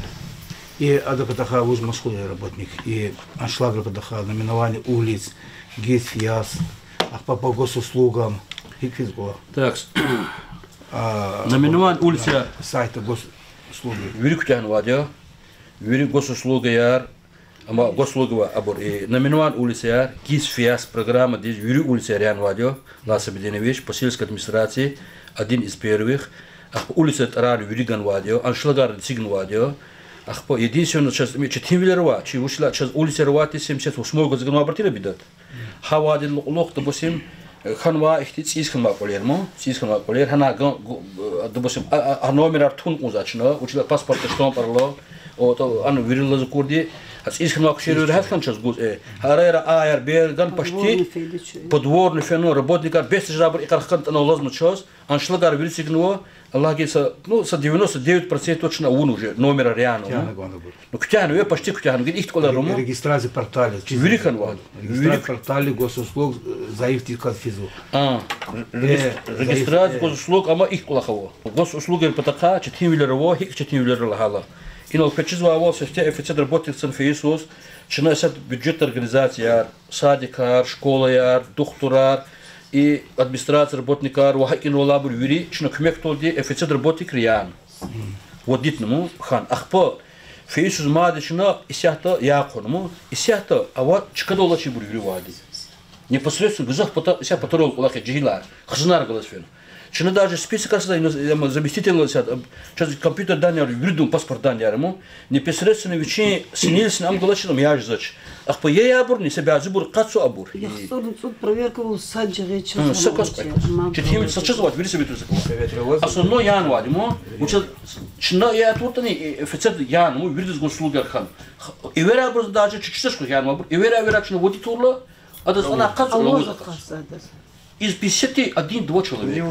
И адан патахъай вуж машгъул я работник? И аншлагрин патахъай, наименование улиц, ГИС, ФИАС, ахпа по госуслугам, гьикӀ физ кӀвалах? Так. А, наименование улиц я. Сайт госуслуги. Вири куьтягьнавайди я. Вири госуслугаяр, амма госуслуги ва абур, и, наименование улицаяр, ГИС, ФИАС программадиз вири улицаяр янавайди я, Лаз Сабидинович, по сельской администрации, один из первых. Ахпа улицайрин тӀварар вири ганвайди я, аншлагар эцигнавайди я. Ахпа единственное, чаз четинвилер ава, чи вучиз лагьайтӀа чаз улицаяр авайди семьдесят восьмой года ганвайбур тир, Бидат. Гьа авайдин кьулухъ, допустим, хьанвай ихьтин цӀийиз хьанвай кӀвалер ман, цӀийиз хьанвай кӀвалер, гьана, допустим, а, а, а номерар тун кӀанзавач чна, вучиз лагьайтӀа паспортда штампар ала, о, то, ана вирилаз акурди, а цӀийиз хьанвай кӀвалер вири гьат хьана чаз гуз, э, гьа араяр, а, аяр берган почти подворный фена, работникар бес жедайбур икьван хкана тӀана лазма чаз, аншлагар вири эцигнава, Аллагьди са, ну, са девяносто девять процентов чна авуна уже, номерар яна. Ну, куьтягьнава, почти куьтягьнава, гила ихьтин кӀвалер ава. Регистрация портале, вири хьанва. Регистрация портале госуслуг, э, зайифдиказ физва. А, регис-, э, регистрация госуслуг, амма ихьтин кӀвалах ава. Госуслугайрин патахъай четинвилер ава, гьикӀ четинвилер лагьайтӀа. Инал квез чизвайвал, сифте ФЦ-дин работникдин фейи йисуз, чна исятда бюджетдин организацияр, садикар, школаяр, духтурар, и администрациядин работникар ва гьакӀни алайбур вири чна куьмекдалди ФЦ-дин работникри яна. Вадитнаму хьана. Ахпа фейи йисуз мад чна исятда яхъ авунму, исятда ава чкадал алачирбур вири вади. Непосредственно гзаф пата-, исятда патрулдин кӀвалах я, жегьилар, хизанар галаз фена. Чна даже списокар сада, ина, ама заместитель исятда, чаз компьютер данныйяр, виридан паспорт данныйяр ама, непосредственно вичин синел син ам галачиз ам яз жезвач. Ахпа я ябурни, са бязибур къацу абур. ЯхцӀурни цӀуд проверкавал сад жагъиз чаз. Са кас къведа. Четин са чаз авач, вири советуюз аква. Основной янвади ма, вучиз чна я туртӀани, э, ФЦ-да яна, ма, виридаз госуслугаяр хьана. Эвер абуруз даже чучиз кьван янвабур. Эвер, эвер чна вади турла, адаз ана къацу лавуз. Из пятьдесят один-два человека.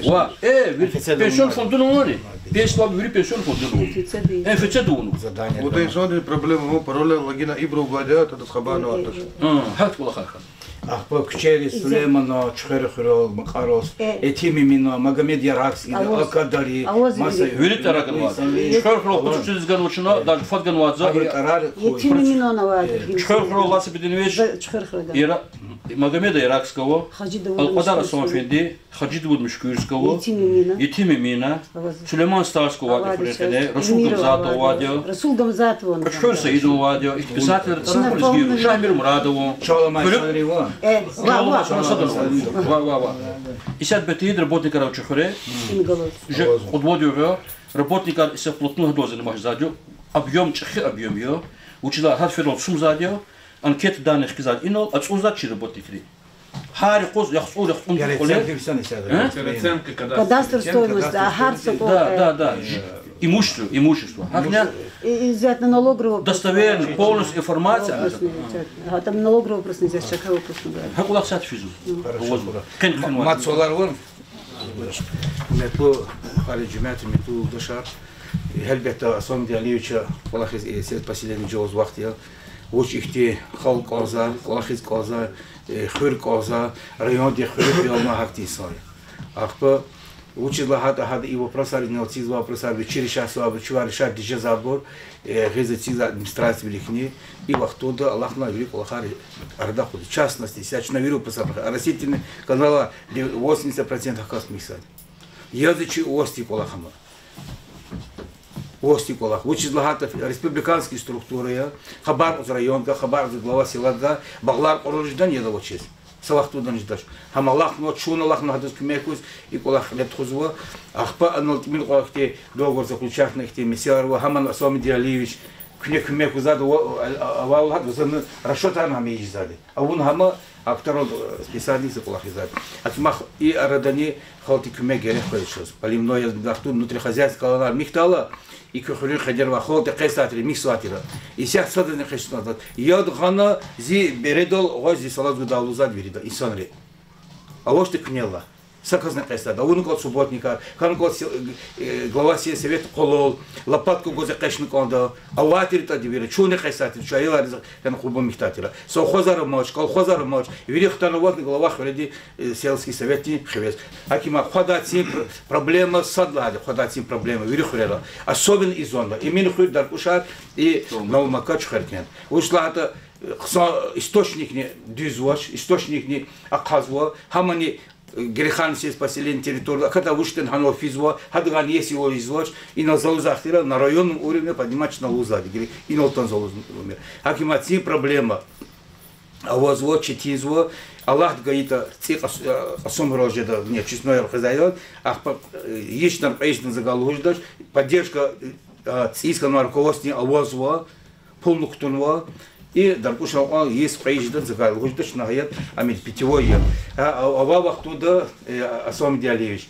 Ва, э, вири пенсионный фондуна авани? Пенсия, вири пенсионный фондуна авани? МФЦ-да авуна. Задание. Вот и сонди проблема, мо пароля логина ибру гвадя, тада схабана аташ. А, гьахьтин кӀвалахар хьана. Ахпа куьчейриз Сулеймана, Чуьхвер хуьрел, Макьарал, Этим Эмина, Магомед Яракскийди, Акадари, маса вири тӀвар ганвайди. Чуьхвер хуьрел кьуд куьчедиз ганва чна, даже фад ганвайди за. Этим Эминан авайди. Чуьхвер хуьрел Лаци Беденович, Магомед Яракский ава, Алкьвадар Асламэфенди, Хажи Давуд Мушкуирский ава, Этим Эмина, Сулейман Стальский авайди хуьруьн къене, Расул Гамзатов авайди я, Кьуьчхуьр Саидов авайди я, ихьтин писателри тӀвар гана лезги, Шамил Мурадов, Чалама Масадов. Ва, ва, ва. Исятда бетида работникар ава Чуьхвере. Уже кьуд-вад югъ я, работникар исятда плотно гьадаз заниматься жезвайди я. Объём, чӀехи объём я. Вучиз лагьайтӀа гьар сеферда сумзвайди я. Анкета данных кхьизвайди я инал, ацӀурзавайди я чи работникри. Гьар юкъуз яхцӀур, яхцӀур кьуле. Переоценка, кадастр стоимость, да, гьар са кьулухъ. Да, да, да. Имущество, имущество. ГьакӀ я. И, и взять на налоговый вопрос. Достоверно, полностью информация. Вопрос не взять. А там налоговый вопрос нельзя, всякий вопрос не брать. Гьа кӀвалах сад физу. Хорошо. Къен, къен. Мад суалар ава? Гьуьрметлу ахварай жемят, гьуьрметлу юлдашар. Гьелбетда, Аслан Диалиевича кӀвалахиз, э, сельское поселение жуваз вахт я. Вуч ихьтин халкь кӀанзава, кӀвалахиз кӀанзава, э, хуьр кӀанзава, районди хуьруьхъ ялна гьахьтин инсан я. Ахпа вучиз лагьайтӀа гьада и вопросар, инал эцигзавай вопросар, вичи решать ийизвай, вичивай решать ийиз жезвайбур, э, гъиз эцигзава администрациявилихъни, и вахтунда алахъна вири кӀвалахар арада акъудзава. В частности, исятда чна вири вопросар, оросительный каналар, восемьдесят процентов гьакӀ кас михьзавайди. Язва чи устӀарин кӀвалах ама. УстӀарин кӀвалах. Вучиз лагьайтӀа республиканский структура я, хабар кьуз районда, хабар кьуз глава селада, багълар кьурла жедани яд авачиз. Са вахтунда жедач. Гьам алахъна, чун алахъна гьадаз куьмек гуз, и кӀвалах кьиле тухузва. Ахпа анал тӀимил кьван ихьтин договор заключатьна ихьтин месэлаяр ава, гьамани Аслан Диалиевич куьне куьмек гузвайди ава, а, а, авайла гьада зани расчётарни гьам ийизвайди. Авуна гьам акъудайла, э, списание ийиз кӀвалахзавайди. Гьакимахъ и арадани халкьдин куьмек герек къвезвач. Поливной яз мидахтун, внутрихозяйственный каналар михьдайла, и куь хуьруьн къене авай халкьдин къестайри михьзавай тир. Исятда садазни къест кӀанзавач. Яд гъана зи бередал гъваш зи салаз гудай лугьузвайди вирида инсанри. АвачтӀа куьне лагь. Са касни къестайди. Авуна кӀанда субботникар, хьана кӀанда се-, э, глава сельсовета къвалал, лопатка гваз экъечна кӀанда, авай тиртӀа дивира, чунни къестайтир, чун аялриз хьана къурбанд михьдай тир. Совхозар амач, колхозар амач, вири хтана аватна глава хуьреди, э, сельский советдин хивез. Гьакимахъ хъвадай цин пр-, проблема сад лагьайди, хъвадай цин проблема вири хуьрера. Особенно и зонда. Эмин хуьр, Даркушар и Новомакач хуьр кент. Вуч лагьайтӀа, э, хъсан источникни дуьзвач, источникни ахъазва, гьамани Гереханский сельпоселение территорияда, акатай вуч ятӀани гьанал физва, гьадавай иеси ва ийизвач, инал залуз ахтира на районном уровне поднимать чна лугьузвайди, гьакӀ инал атана залуз уровне. Гьакимахъ цин проблема авазва, четинзава, Аллагьди гайитӀа, цӀи кьас-, а, кьасумрал жеда, не, честное я хъизайла, ахпа, э, ична, кьве ична за гайила лугьуз жедач, поддержка, э, цӀийиз хьанвай руководстводин авазва, пулни кутунва, и Даркушрал кьван йис кьве ична за гайила лугьуз жедач, на гьаят, ам питьевой я. А, а, авай вахтунда, э, Аслан Диалиевич,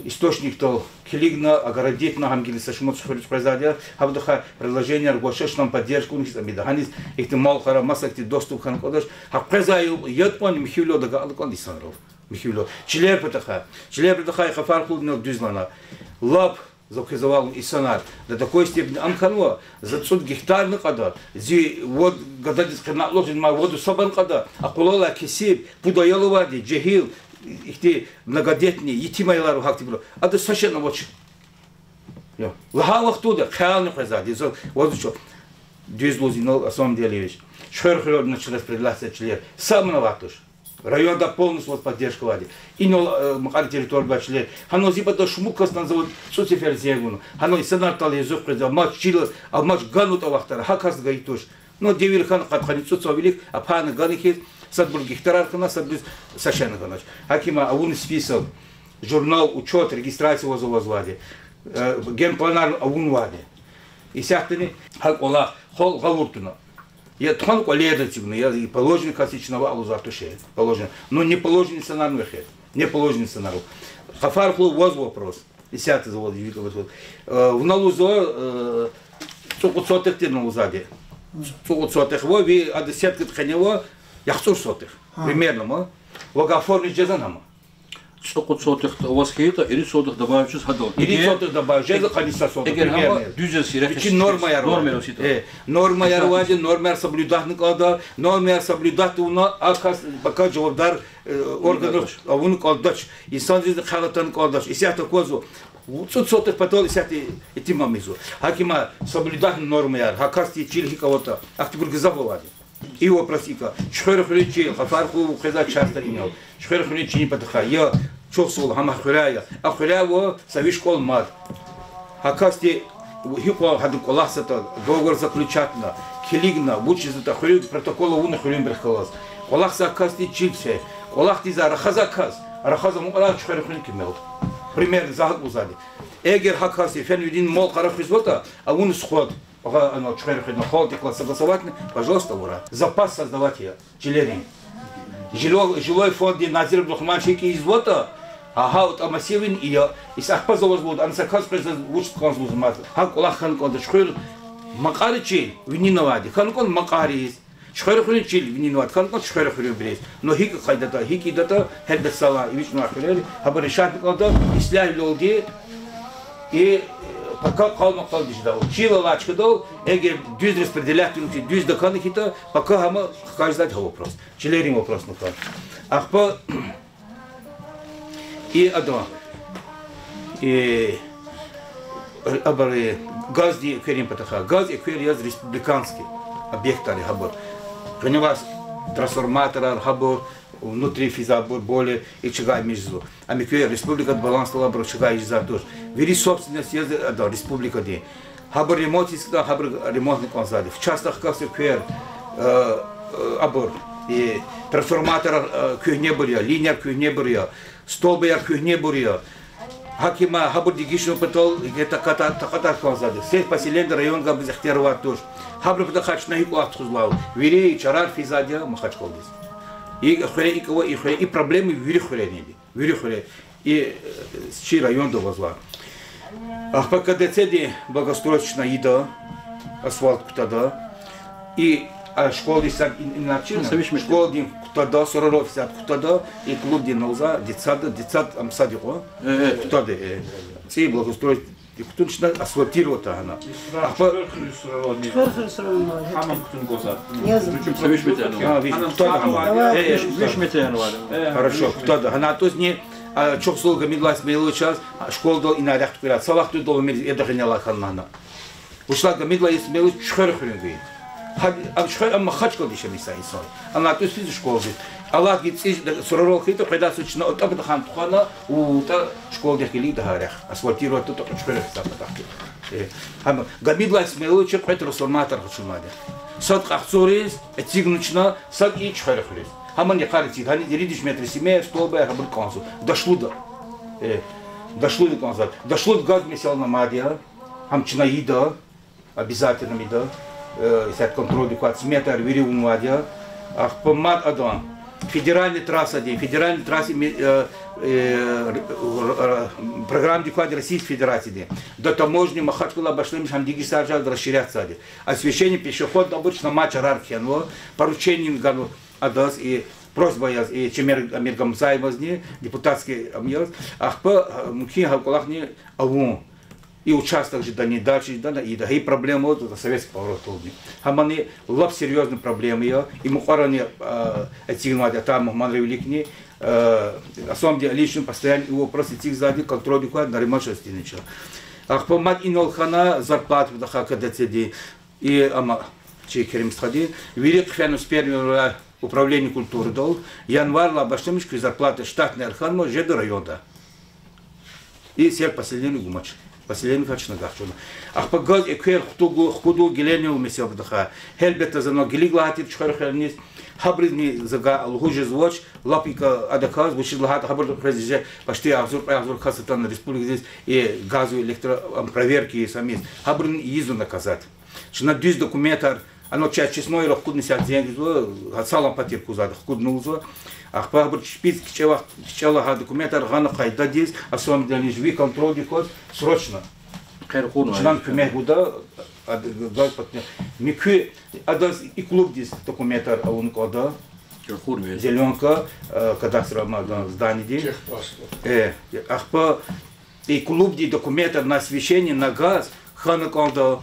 источникдал килигна, огородитьна, гьам гила са шумуд хуьруьз къвезвайди я, гьабурухъай предложенияр гвачач, чна поддержка авун хьиз ам ийида. Гьаниз ихьтин малкъара, маса ихьтин доступ хьана кӀандач, гьакъвезва ятӀани михьивилелди агакьна кӀанда инсанрал. Михьивилелди. Чилер патахъай. Чилер патахъай Гъафар хулудинал дуьз лагьана. Лап за квез авай инсанар до такой степени ам хьанва, за цӀуд гектарни кьада, зи вад гададиз къене алаз жедай вад усабани кьада, акьуллу алай кесиб, пуд аял авайди, жегьил, ихьтин многодетный, етим аялар ва гьахьтинбур. Адаз са шейни авач. Я. Лагьай вахтунда хъелни къвезвайди, за ваз чу-, дуьз лугьуз инал, Аслан Диалиевич. Чуьхвер хуьрелди начинать распределяться чилер. Са амни авайди туш. Районда полностью ваз поддержка авайди. Инал, э, Макьарин территорияда чилер. Гьанал зи патав шумуд касдани за ваз цӀусеферда зенг авуна. Гьанал инсанар тӀал язух къвезва, амач чил, амач ганватӀа вахтара, гьа касди гайи туш. Ну, девир хьана къаткъани цӀуд цавилик, а пайна гана хьиз, садбуруз гектарар хьана, садбуруз са шейни ганач. Гьакимахъ авуна список, журнал, учёт, регистрация ваз авазвайди. Э, генпланар авунвайди. Исятдани гьа кӀвалах халкь гъавурда туна. Я тухвана кӀвалерда эцигна, я и положенный касди чна ваъ лугьузвайди туш, положенный. Ну, неположенный инсанарни вехет. Неположенный инсанар. Гъафар хулу ваз вопрос. Исятда за ваз викӀ вопрос. Э, вуна лугьузва, э, цӀукьуд сотых тирна лугьузвайди. ЦӀукьуд сотых ва ви ада сеткада къене ава яхцӀур сотых. Примерно, ма. Вакай оформить жезвани ама? ЦӀукьуд сотых аваз хьайитӀа, ирид сотых добавить жез гьадал. Ирид сотых добавить жез, къанни са сотых, эгер гьама примерно дуьз яз хьи, вичин нормаяр авайди. Э, нормаяр авайди, нормаяр соблюдатьна кӀанда, нормаяр соблюдать авуна, а кас пака жавабдар, э, органов авуна кӀандач, инсанризни хъел атана кӀандач. Исятда аквазва, цӀуд сотых патал исятда итимам ийизва. ГьакӀ им соблюдатьна нормаяр, гьа касди чил гьикӀ аватӀа, ахьтинбур гзаф авайди. И вопрос икӀ я. Чуьхвера хуьруьн чил, гьа фарху къвезвай частьар инал. Чуьхвера хуьруьн чилин патахъай я, чухсагъул, гьам а хуьряй я. А хуьряй ва са виш кӀвал мад. Гьа касди гьикьван гьадан кӀвалахзаватӀа, договор заключатьна, килигна, вуч жезватӀа, хуьруьн протокол авуна хуьруьнбурухъ галаз. КӀвалахзавай касди чил це. КӀвалахдиз рахазвай кас, рахаз амукьрай Чуьхвера хуьруьн кимел. Пример за гьакӀ лугьузвайди. Эгер гьа касди фена винин мал-къара хуьзватӀа, авуна сход. Агъа, ана Чуьхвера хуьруьн халкьдихъ галаз согласоватьна, пожалуйста, авурай. Запас создавать ая чилерин. Жилой, жилой фонддин Назир Абдурахманович гьикӀ ийизватӀа, гьа, гьа атӀа массивни я, ис ахпа завоз лугьуда, ана са кас къвез вуч кӀанзава лугьуз мад. Гьа кӀвалах хьана кӀанда, Чуьхвер макьар чил винин авайди, хьана кӀанда макьариз. Чуьхвера хуьруьн чил винин авайди, хьана кӀанда Чуьхвера хуьруьнбуриз. Ну гьикӀ къайдада, гьикӀ ийидатӀа, гьелбетда, са ва вич нуькӀмет хуьрери, гьабур решать кӀанда, ислягьвилелди, и, э, пака къал-макъалди жеда. Чил алай чкадал, эгер дуьз распределять авуна хьи, дуьз тахьана хьайитӀа, пака гьам хкажзавайди гьа вопрос. Чилерин вопросни хьана. Ахпа и адан, и, абур, газдин экверин патахъай. Газ эквер яз республиканский объектар я гьабур. Гьанивай трансформаторар гьабур, внутри физвайбур, бойлер, и чавай ийиз жезва. Ам эквер республикадин балансдал, абур чавай ийиз жезвайди туш. Вири собственность яз, адан, республикадин. Гьабур ремонт ийиз хьайитӀа, гьабур ремонтни кӀанзавайди. В частях кас эквер, э, э, абур, и трансформаторар, э, куьгьнебур я, линияр куьгьнебур я, столбаяр куьгьнебур я. ГьакӀ им гьабур дегишун патал, иге такьатар, такьатар кӀанзавайди. Сел поселениеда райондин галаз ихтияр авайди туш. Гьабурун патахъай чна гьикӀ кӀвалах тухуз лугьузва. Вири чарар физвайди я Махачкъаладиз. И хуьре икӀ ава, и хуьре, и проблема вири хуьреринди. Вири хуьре, и, э, чи районда авазва. Ахпа КДЦ-дин благоустройство чна ийида, асфальт кутада. И, а, школадин сад ин-, иначе, школадин кутада, Сураров сад кутада, и клубдин алза, детсад, детсад, ам сад икьван. Э, э. Кутада, э. ЦӀийи благоустройство кутуна чна асфальтировать авуна. Ахпа А, виш, кутада гьана. Э, э, виш метр ава. Хорошо, кутада. Гьана атӀузни, а, чухсагъул Гамидуллагь Исмаиловичаз, а, школадал инай рехъ туькӀуьрай. Са вахтундал умир эдахъ инал хьана гьана. Вучиз лагьайтӀа Гамидуллагь Исмаилович Чуьхвер хуьруьнвий. Гьа, ам Чуьхвер, ам Махачкъаладиз яшамиш жезвай инсан. Ана атӀуз физ школадиз. Аллагьди цӀийиз Сураров хьайитӀа, къведай йисуз чна отӀаб тахьана тухвана, утӀа школадихъ килигда гьа рехъ. Асфальтировать авуртӀа Чуьхвер рехъ са патахъ. Э, гьам Гамидуллагь Исмаиловича кьве трансформатор къачунвайди. Сад Къахцуриз эцигна чна, сад и Чуьхвер хуьруьз. Гьамни йикъар эцигда, гьаниз ирид виш метр симер, столбаяр, гьабур кӀанзава. Дашлуда. Э, Дашлуда кӀанзава. Дашлуда газ меселни мад я. Гьам чна ийида. Обязательно ийида. Э, исятда контрольдик квай сметаяр вири авунвайди я. Ахпа мад адан. Федеральный трассадин, федеральный трасса ми-, э, э, р-, р-, р-, программадик квайди Российской Федерациядин. До таможни Махачкъалай башламиш гьам дегишаржал расширяться ийида. Освещение пешеходного, абур чна мад чарар кхьенва, поручение ганва адаз и просьба яз, и чи Эмир Гамзаевазни, депутатский ам яз. Ахпа, э, мумкин гьа кӀвалахни авун. И участок жедани, дальше жедани, и да, и проблема вот это советский поворот лугьудни. Гьамни лап серьёзный проблема я. И мукьварани, а, эцигнавайди атай мугьманрин виликни, а, Асламдин Алиевични постоянно и вопрос эцигзавайди, контрольдик квай, Нариман Шамсудинович. Ахпа мад инал хьана зарплата патахъай КДЦ-дин. И ама чи Керим стхади, вири хъфена с первого января управление культурыдал, январьдилай башламишна куь зарплата штатныйяр хьанва жеда районда. И сел поселение гумач. Поселение качна гахчуна. Ахпа газ эквер хтугу, хкудул гелени умесел бдахъа. Гьелбетда, за ана гилиг лагьайтир Чуьхвер хуьруьниз, гьабуризни за гьа лугьуз жезвач, лап икӀ адаказ, вучиз лагьайтӀа гьабур къвез же почти агъзур, кьве агъзур кас атана республикадиз, и газовый, электро, ам, проверка ийиз, ам ийиз. Гьабурни ийизва наказать. Чна дуьз документар, ана чаз честной рахкудни сят зенгизва, гьа салам патир кузада хкудна лугьузва. Ахпа гьабур чпиз кичӀела, кичӀела гьа документар гъана къайдадиз, особенно лишь ви контрольдик кваз, срочно. Хъер кьурна. Чнан куьмек гуда, ад-, газ патне. Муькуь адаз и клубдиз документар авун кӀанда. Зеленка, э, кадастр амайдан зданиди. Техпаспорт. Э, ахпа и клубдин документар на освещение, на газ хьана кӀанда.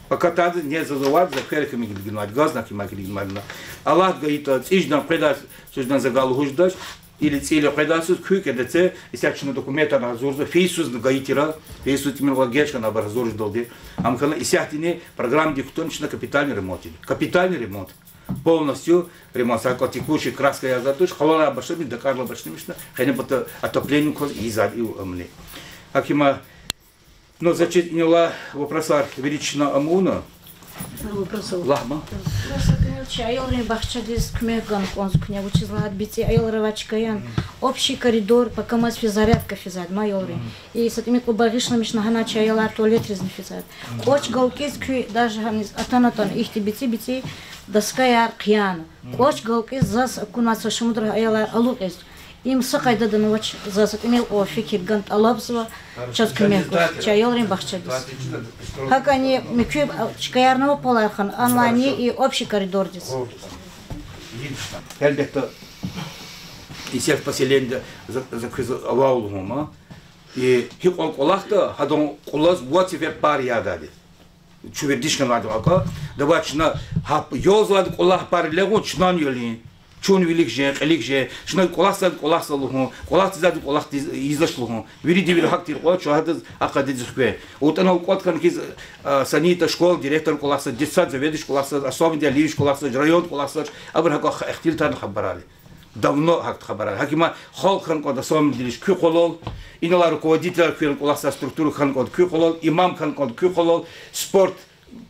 Пока тадиз не зазавад, за квер кимик илигнавайди, газ на кимик илигнавайди на. Аллагьди гайитӀа, цӀи жедай къведай, цӀи жедай за гал лугьуз жедач, или цӀийила къведай йисуз куь кӀеда це, исятда чна документар гьазурзава, фейи йисузни гайи тир, фейи йисуз тӀимил ва геж хьана абур гьазур жедалди. Ам хьана исятдани программадик кутуна чна капитальный ремонт я. Капитальный ремонт. Полностью ремонт, сакӀа текущий краска язавайди туш, къвалай башламишна, дакӀарла башламишна, къенепата отопление кваз ийизвайди я амни. ГьакӀ им, ну, заз чиз инал алай вопросар вири чна амукьна. Вопрос ава. Лагь ман. Просто куьне чи аялрин бахчадиз куьмек гана кӀанзава куьне, вучиз лагьайтӀа бицӀи аялар авай чкаяр, общий коридор, пока мад физзарядка физвайди ман аялрин. И са тӀимил кьван багъишламишна гьана чи аялар туалетризни физвайди. КӀвач галкӀиз куьн даже гьаниз атана-атана ихьтин бицӀи-бицӀи доскаяр хъияна. КӀвач галкӀиз заз акунвай са шумудра аялар алукьиз. Им са къайдадани авач, заз са тӀимил кьван фикир гана тӀалабзава, чаз куьмек гуз чи аялрин бахчадиз. ГьакӀни муькуь чкаярни ава палархана, анлани и общий коридордиз. Гьелбетда, и сельпоселениеда за, за квез авай лугьун ман. И гьикьван кӀвалахда, гьадан кӀулаз вад сефер пар ядайди. Чун вердиш хьанвайди акӀ. Давай чна гьа ялзавайди кӀвалах пар лугьун, чнани ялин. Чун вилик жен, кьилик жен, чна кӀвалахзавайди кӀвалахзава лугьун, кӀвалахдиз ийизвайди кӀвалахдиз ийизвач лугьун. Вирида вири гьахьтин кӀвалах, чун гьадаз акъудиз хквен. АтӀана кӀватӀ хьана хьиз, а, санитар, школа директор кӀвалахзавач, детсад заведующий кӀвалахзавач, Аслан Валиевич кӀвалахзавач, район кӀвалахзавач, абур гьакӀ ихтилатарна хабарар я. Давно гьахьтин хабарар. ГьакӀ им халкь хьана кӀанда Аслан Валиевич куь къвалал, инал алай руководителар куь кӀвалахзавай структура хьана кӀанда куь къвалал, имам хьана кӀанда куь къвалал, спорт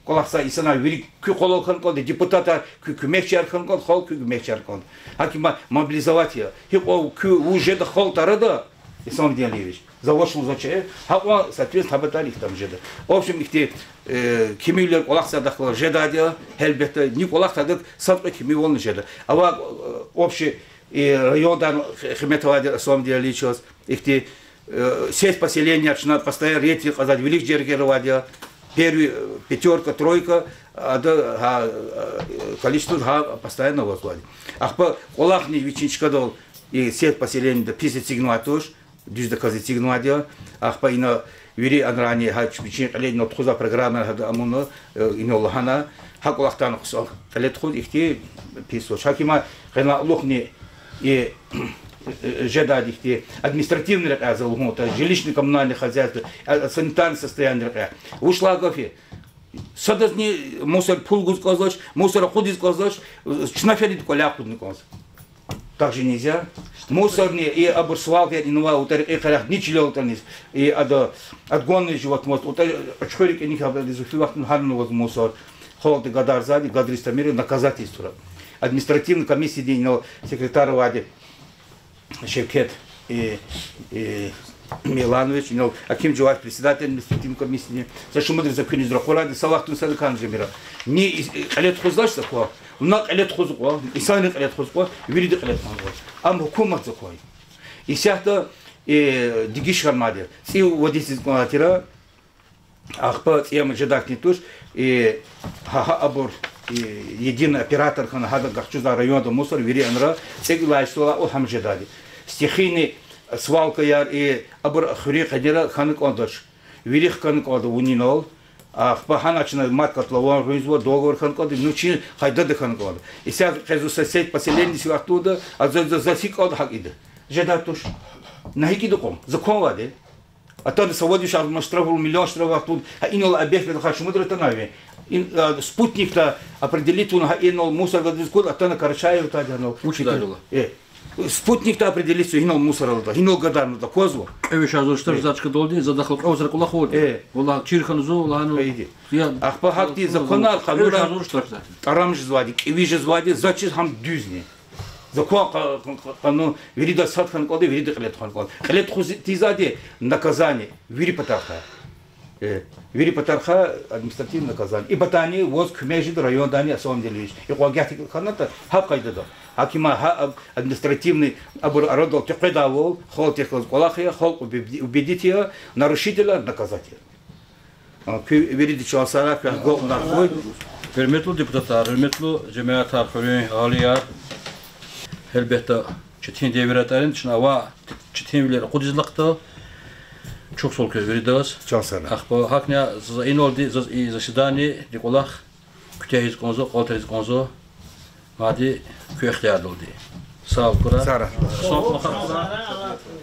кӀвалахзавай инсанар вири куь къвалал хьана кӀанда, депутатар куь куьмекчияр хьана кӀанда, халкь куь куьмекчияр кӀанда. ГьакӀ им мобилизовать я. Гьикьван куь вуж жеда халкьдин арада, Аслан Валиевич, за вач лугьузвач, гьакьван, соответственно, гьабурукай ихьтин жеда. В общем, ихьтин, э, кимивилер кӀвалахзавайдахъ галаз жедайди я, гьелбетда, ни кӀвалахда адак сад-кьве кимивилни жеда. Авай, э, общий, э, райондай гьи-, гьуьрмет авайди Аслан Валиевичаз, ихьтин, э, сельпоселенияр чна постоянно рейд кьазвайди, вилик жергер авайди я, первый, э, пятёрка, тройка, ада гьа, э, количество гьа постоянно авазвайди. Ахпа кӀвалахни вичин чкадал и сельпоселениеда пис эцигнавай туш, дуьз даказ эцигнавайди я. Ахпа ина вири анрани гьа вичин кьиле инал тухузвай программаяр гьада амуна, э, инал лагьана, гьа кӀвалахдани хъсан кьиле тухуз ихьтин пис авач. ГьакӀ им къенлай кьулухъни и, э, жедайди ихьтин административный рекьяй за лугьун, то есть жилищно-коммунальное хозяйство, э, санитарное состояние рекьяй. Вуч лагьай гаф я? Садазни мусор пул гуз кӀанзавач, мусор акъудиз кӀанзавач, чна фена кӀваляй акъудна кӀанзава. Так же нельзя. Мусорный и абур свалкаяр инал авай, УтӀа рекьин къерех ни чилел атӀаниз, и ада отгонный животноводство, УтӀа ачухуьр рикӀин кабелиз фи вахтунда гьарнаваз мусор. Халкьди гадарзавайди, гадариз тамир я, наказать ийиз тура. Административный комиссиядин инал секретарь авайди Шевкет, э, э, Миланович, инал Аким Жаваев, председатель административной комиссии, са шумудра за куьниз ракъурайди, са вахтунда са кӀан жемир. Ни, э, кьиле тухузвач закон, вуна кьиле тухуз кьван, инсанри кьиле тухуз кьван, вирида кьиле тухун кьван. Ам гьукуматдин закон я. Исятда, э, дегиш хьанмайди, цӀи вадиз кӀанзавай тир, ахпа цӀи ам жедайди туш, и, гьа, гьа абур, и, единый оператор хьана гьада къахчузвай районда мусор, вири анра, цӀекӀуьд лагьай числодилай гьам жедайди. Стихийный свалкаяр, и, абур хуьруьн къенера хьана кӀандач. Вири хкана кӀанда вун инал. Ахпа гьана чна мад котлован гъизва, договор хьана кӀанда, ну, чи къайдада хьана кӀанда. Исятда къе зун са сельпоселениедиз вахтунда, а за, за, за гьикӀ кӀанда гьакӀ ийида. Жедай туш. На гьикӀ ийида кьван? Закон авайди. Атана са вад виш агъзур штраф, миллион штраф вахтунда, гьа инал объектдал хъай шумудра атанва. Ин, а, спутникда определить авуна гьа инал мусор гадариз кӀанда, атана Карачаевдиз атанва. Вуч дадила? Э. Спутникда определить авуна гьинал мусор алатӀа, гьинал гадарнатӀа аквазва. Кьве виш агъзур штраф заз чкадалди, за дахъал кьве вацра кӀвалахвалди. Э. Валлагь, чир хьанва зун, валлагь, ну. Э, иди. Я. Ахпа гьахьтин законар, кьве виш къанунар агъзур штраф заз. ТӀарамжизвайди, кӀевижезвайди, заз чиз гьам дуьзни. Закон, къа-, къа-, къа-, къанун, виридаз сад хьана кӀанда, вирида кьиле тухун кӀанда. Кьиле тухуз тийизвайди наказание вири патарихъай. Э, вири патарихъай административный наказание. И патани ваз куьмек жеда райондани, Аслан Валиевич. И кьван гагьди хьанатӀа, гьа къайдада. ГьакӀ им гьа ад-, административный абур арадал текъведайвал, халкьдихъ галаз кӀвалах я, халкь убеди-, убедить я, нарушителар наказать ая. А, куь вирида чан сагърай, квехъ гуьгъуьнар хьуй. Гьуьрметлу депутатар, гьуьрметлу жемятар, хуьруьн агьалияр. Гьелбетда, четин девирар тӀарин, чна ава четинвилер акъудиз лахъда. Чухсагъул квез виридаз. Чан сагъ хьуй. Ахпа гьакӀни за иналди, заз и заседание-ди кӀвалах куьтягьиз кӀанзава, кӀвалахдиз кӀанзава. Мад куь ихтиярдалди. Сагъ хьуй. Сагъ хьуй.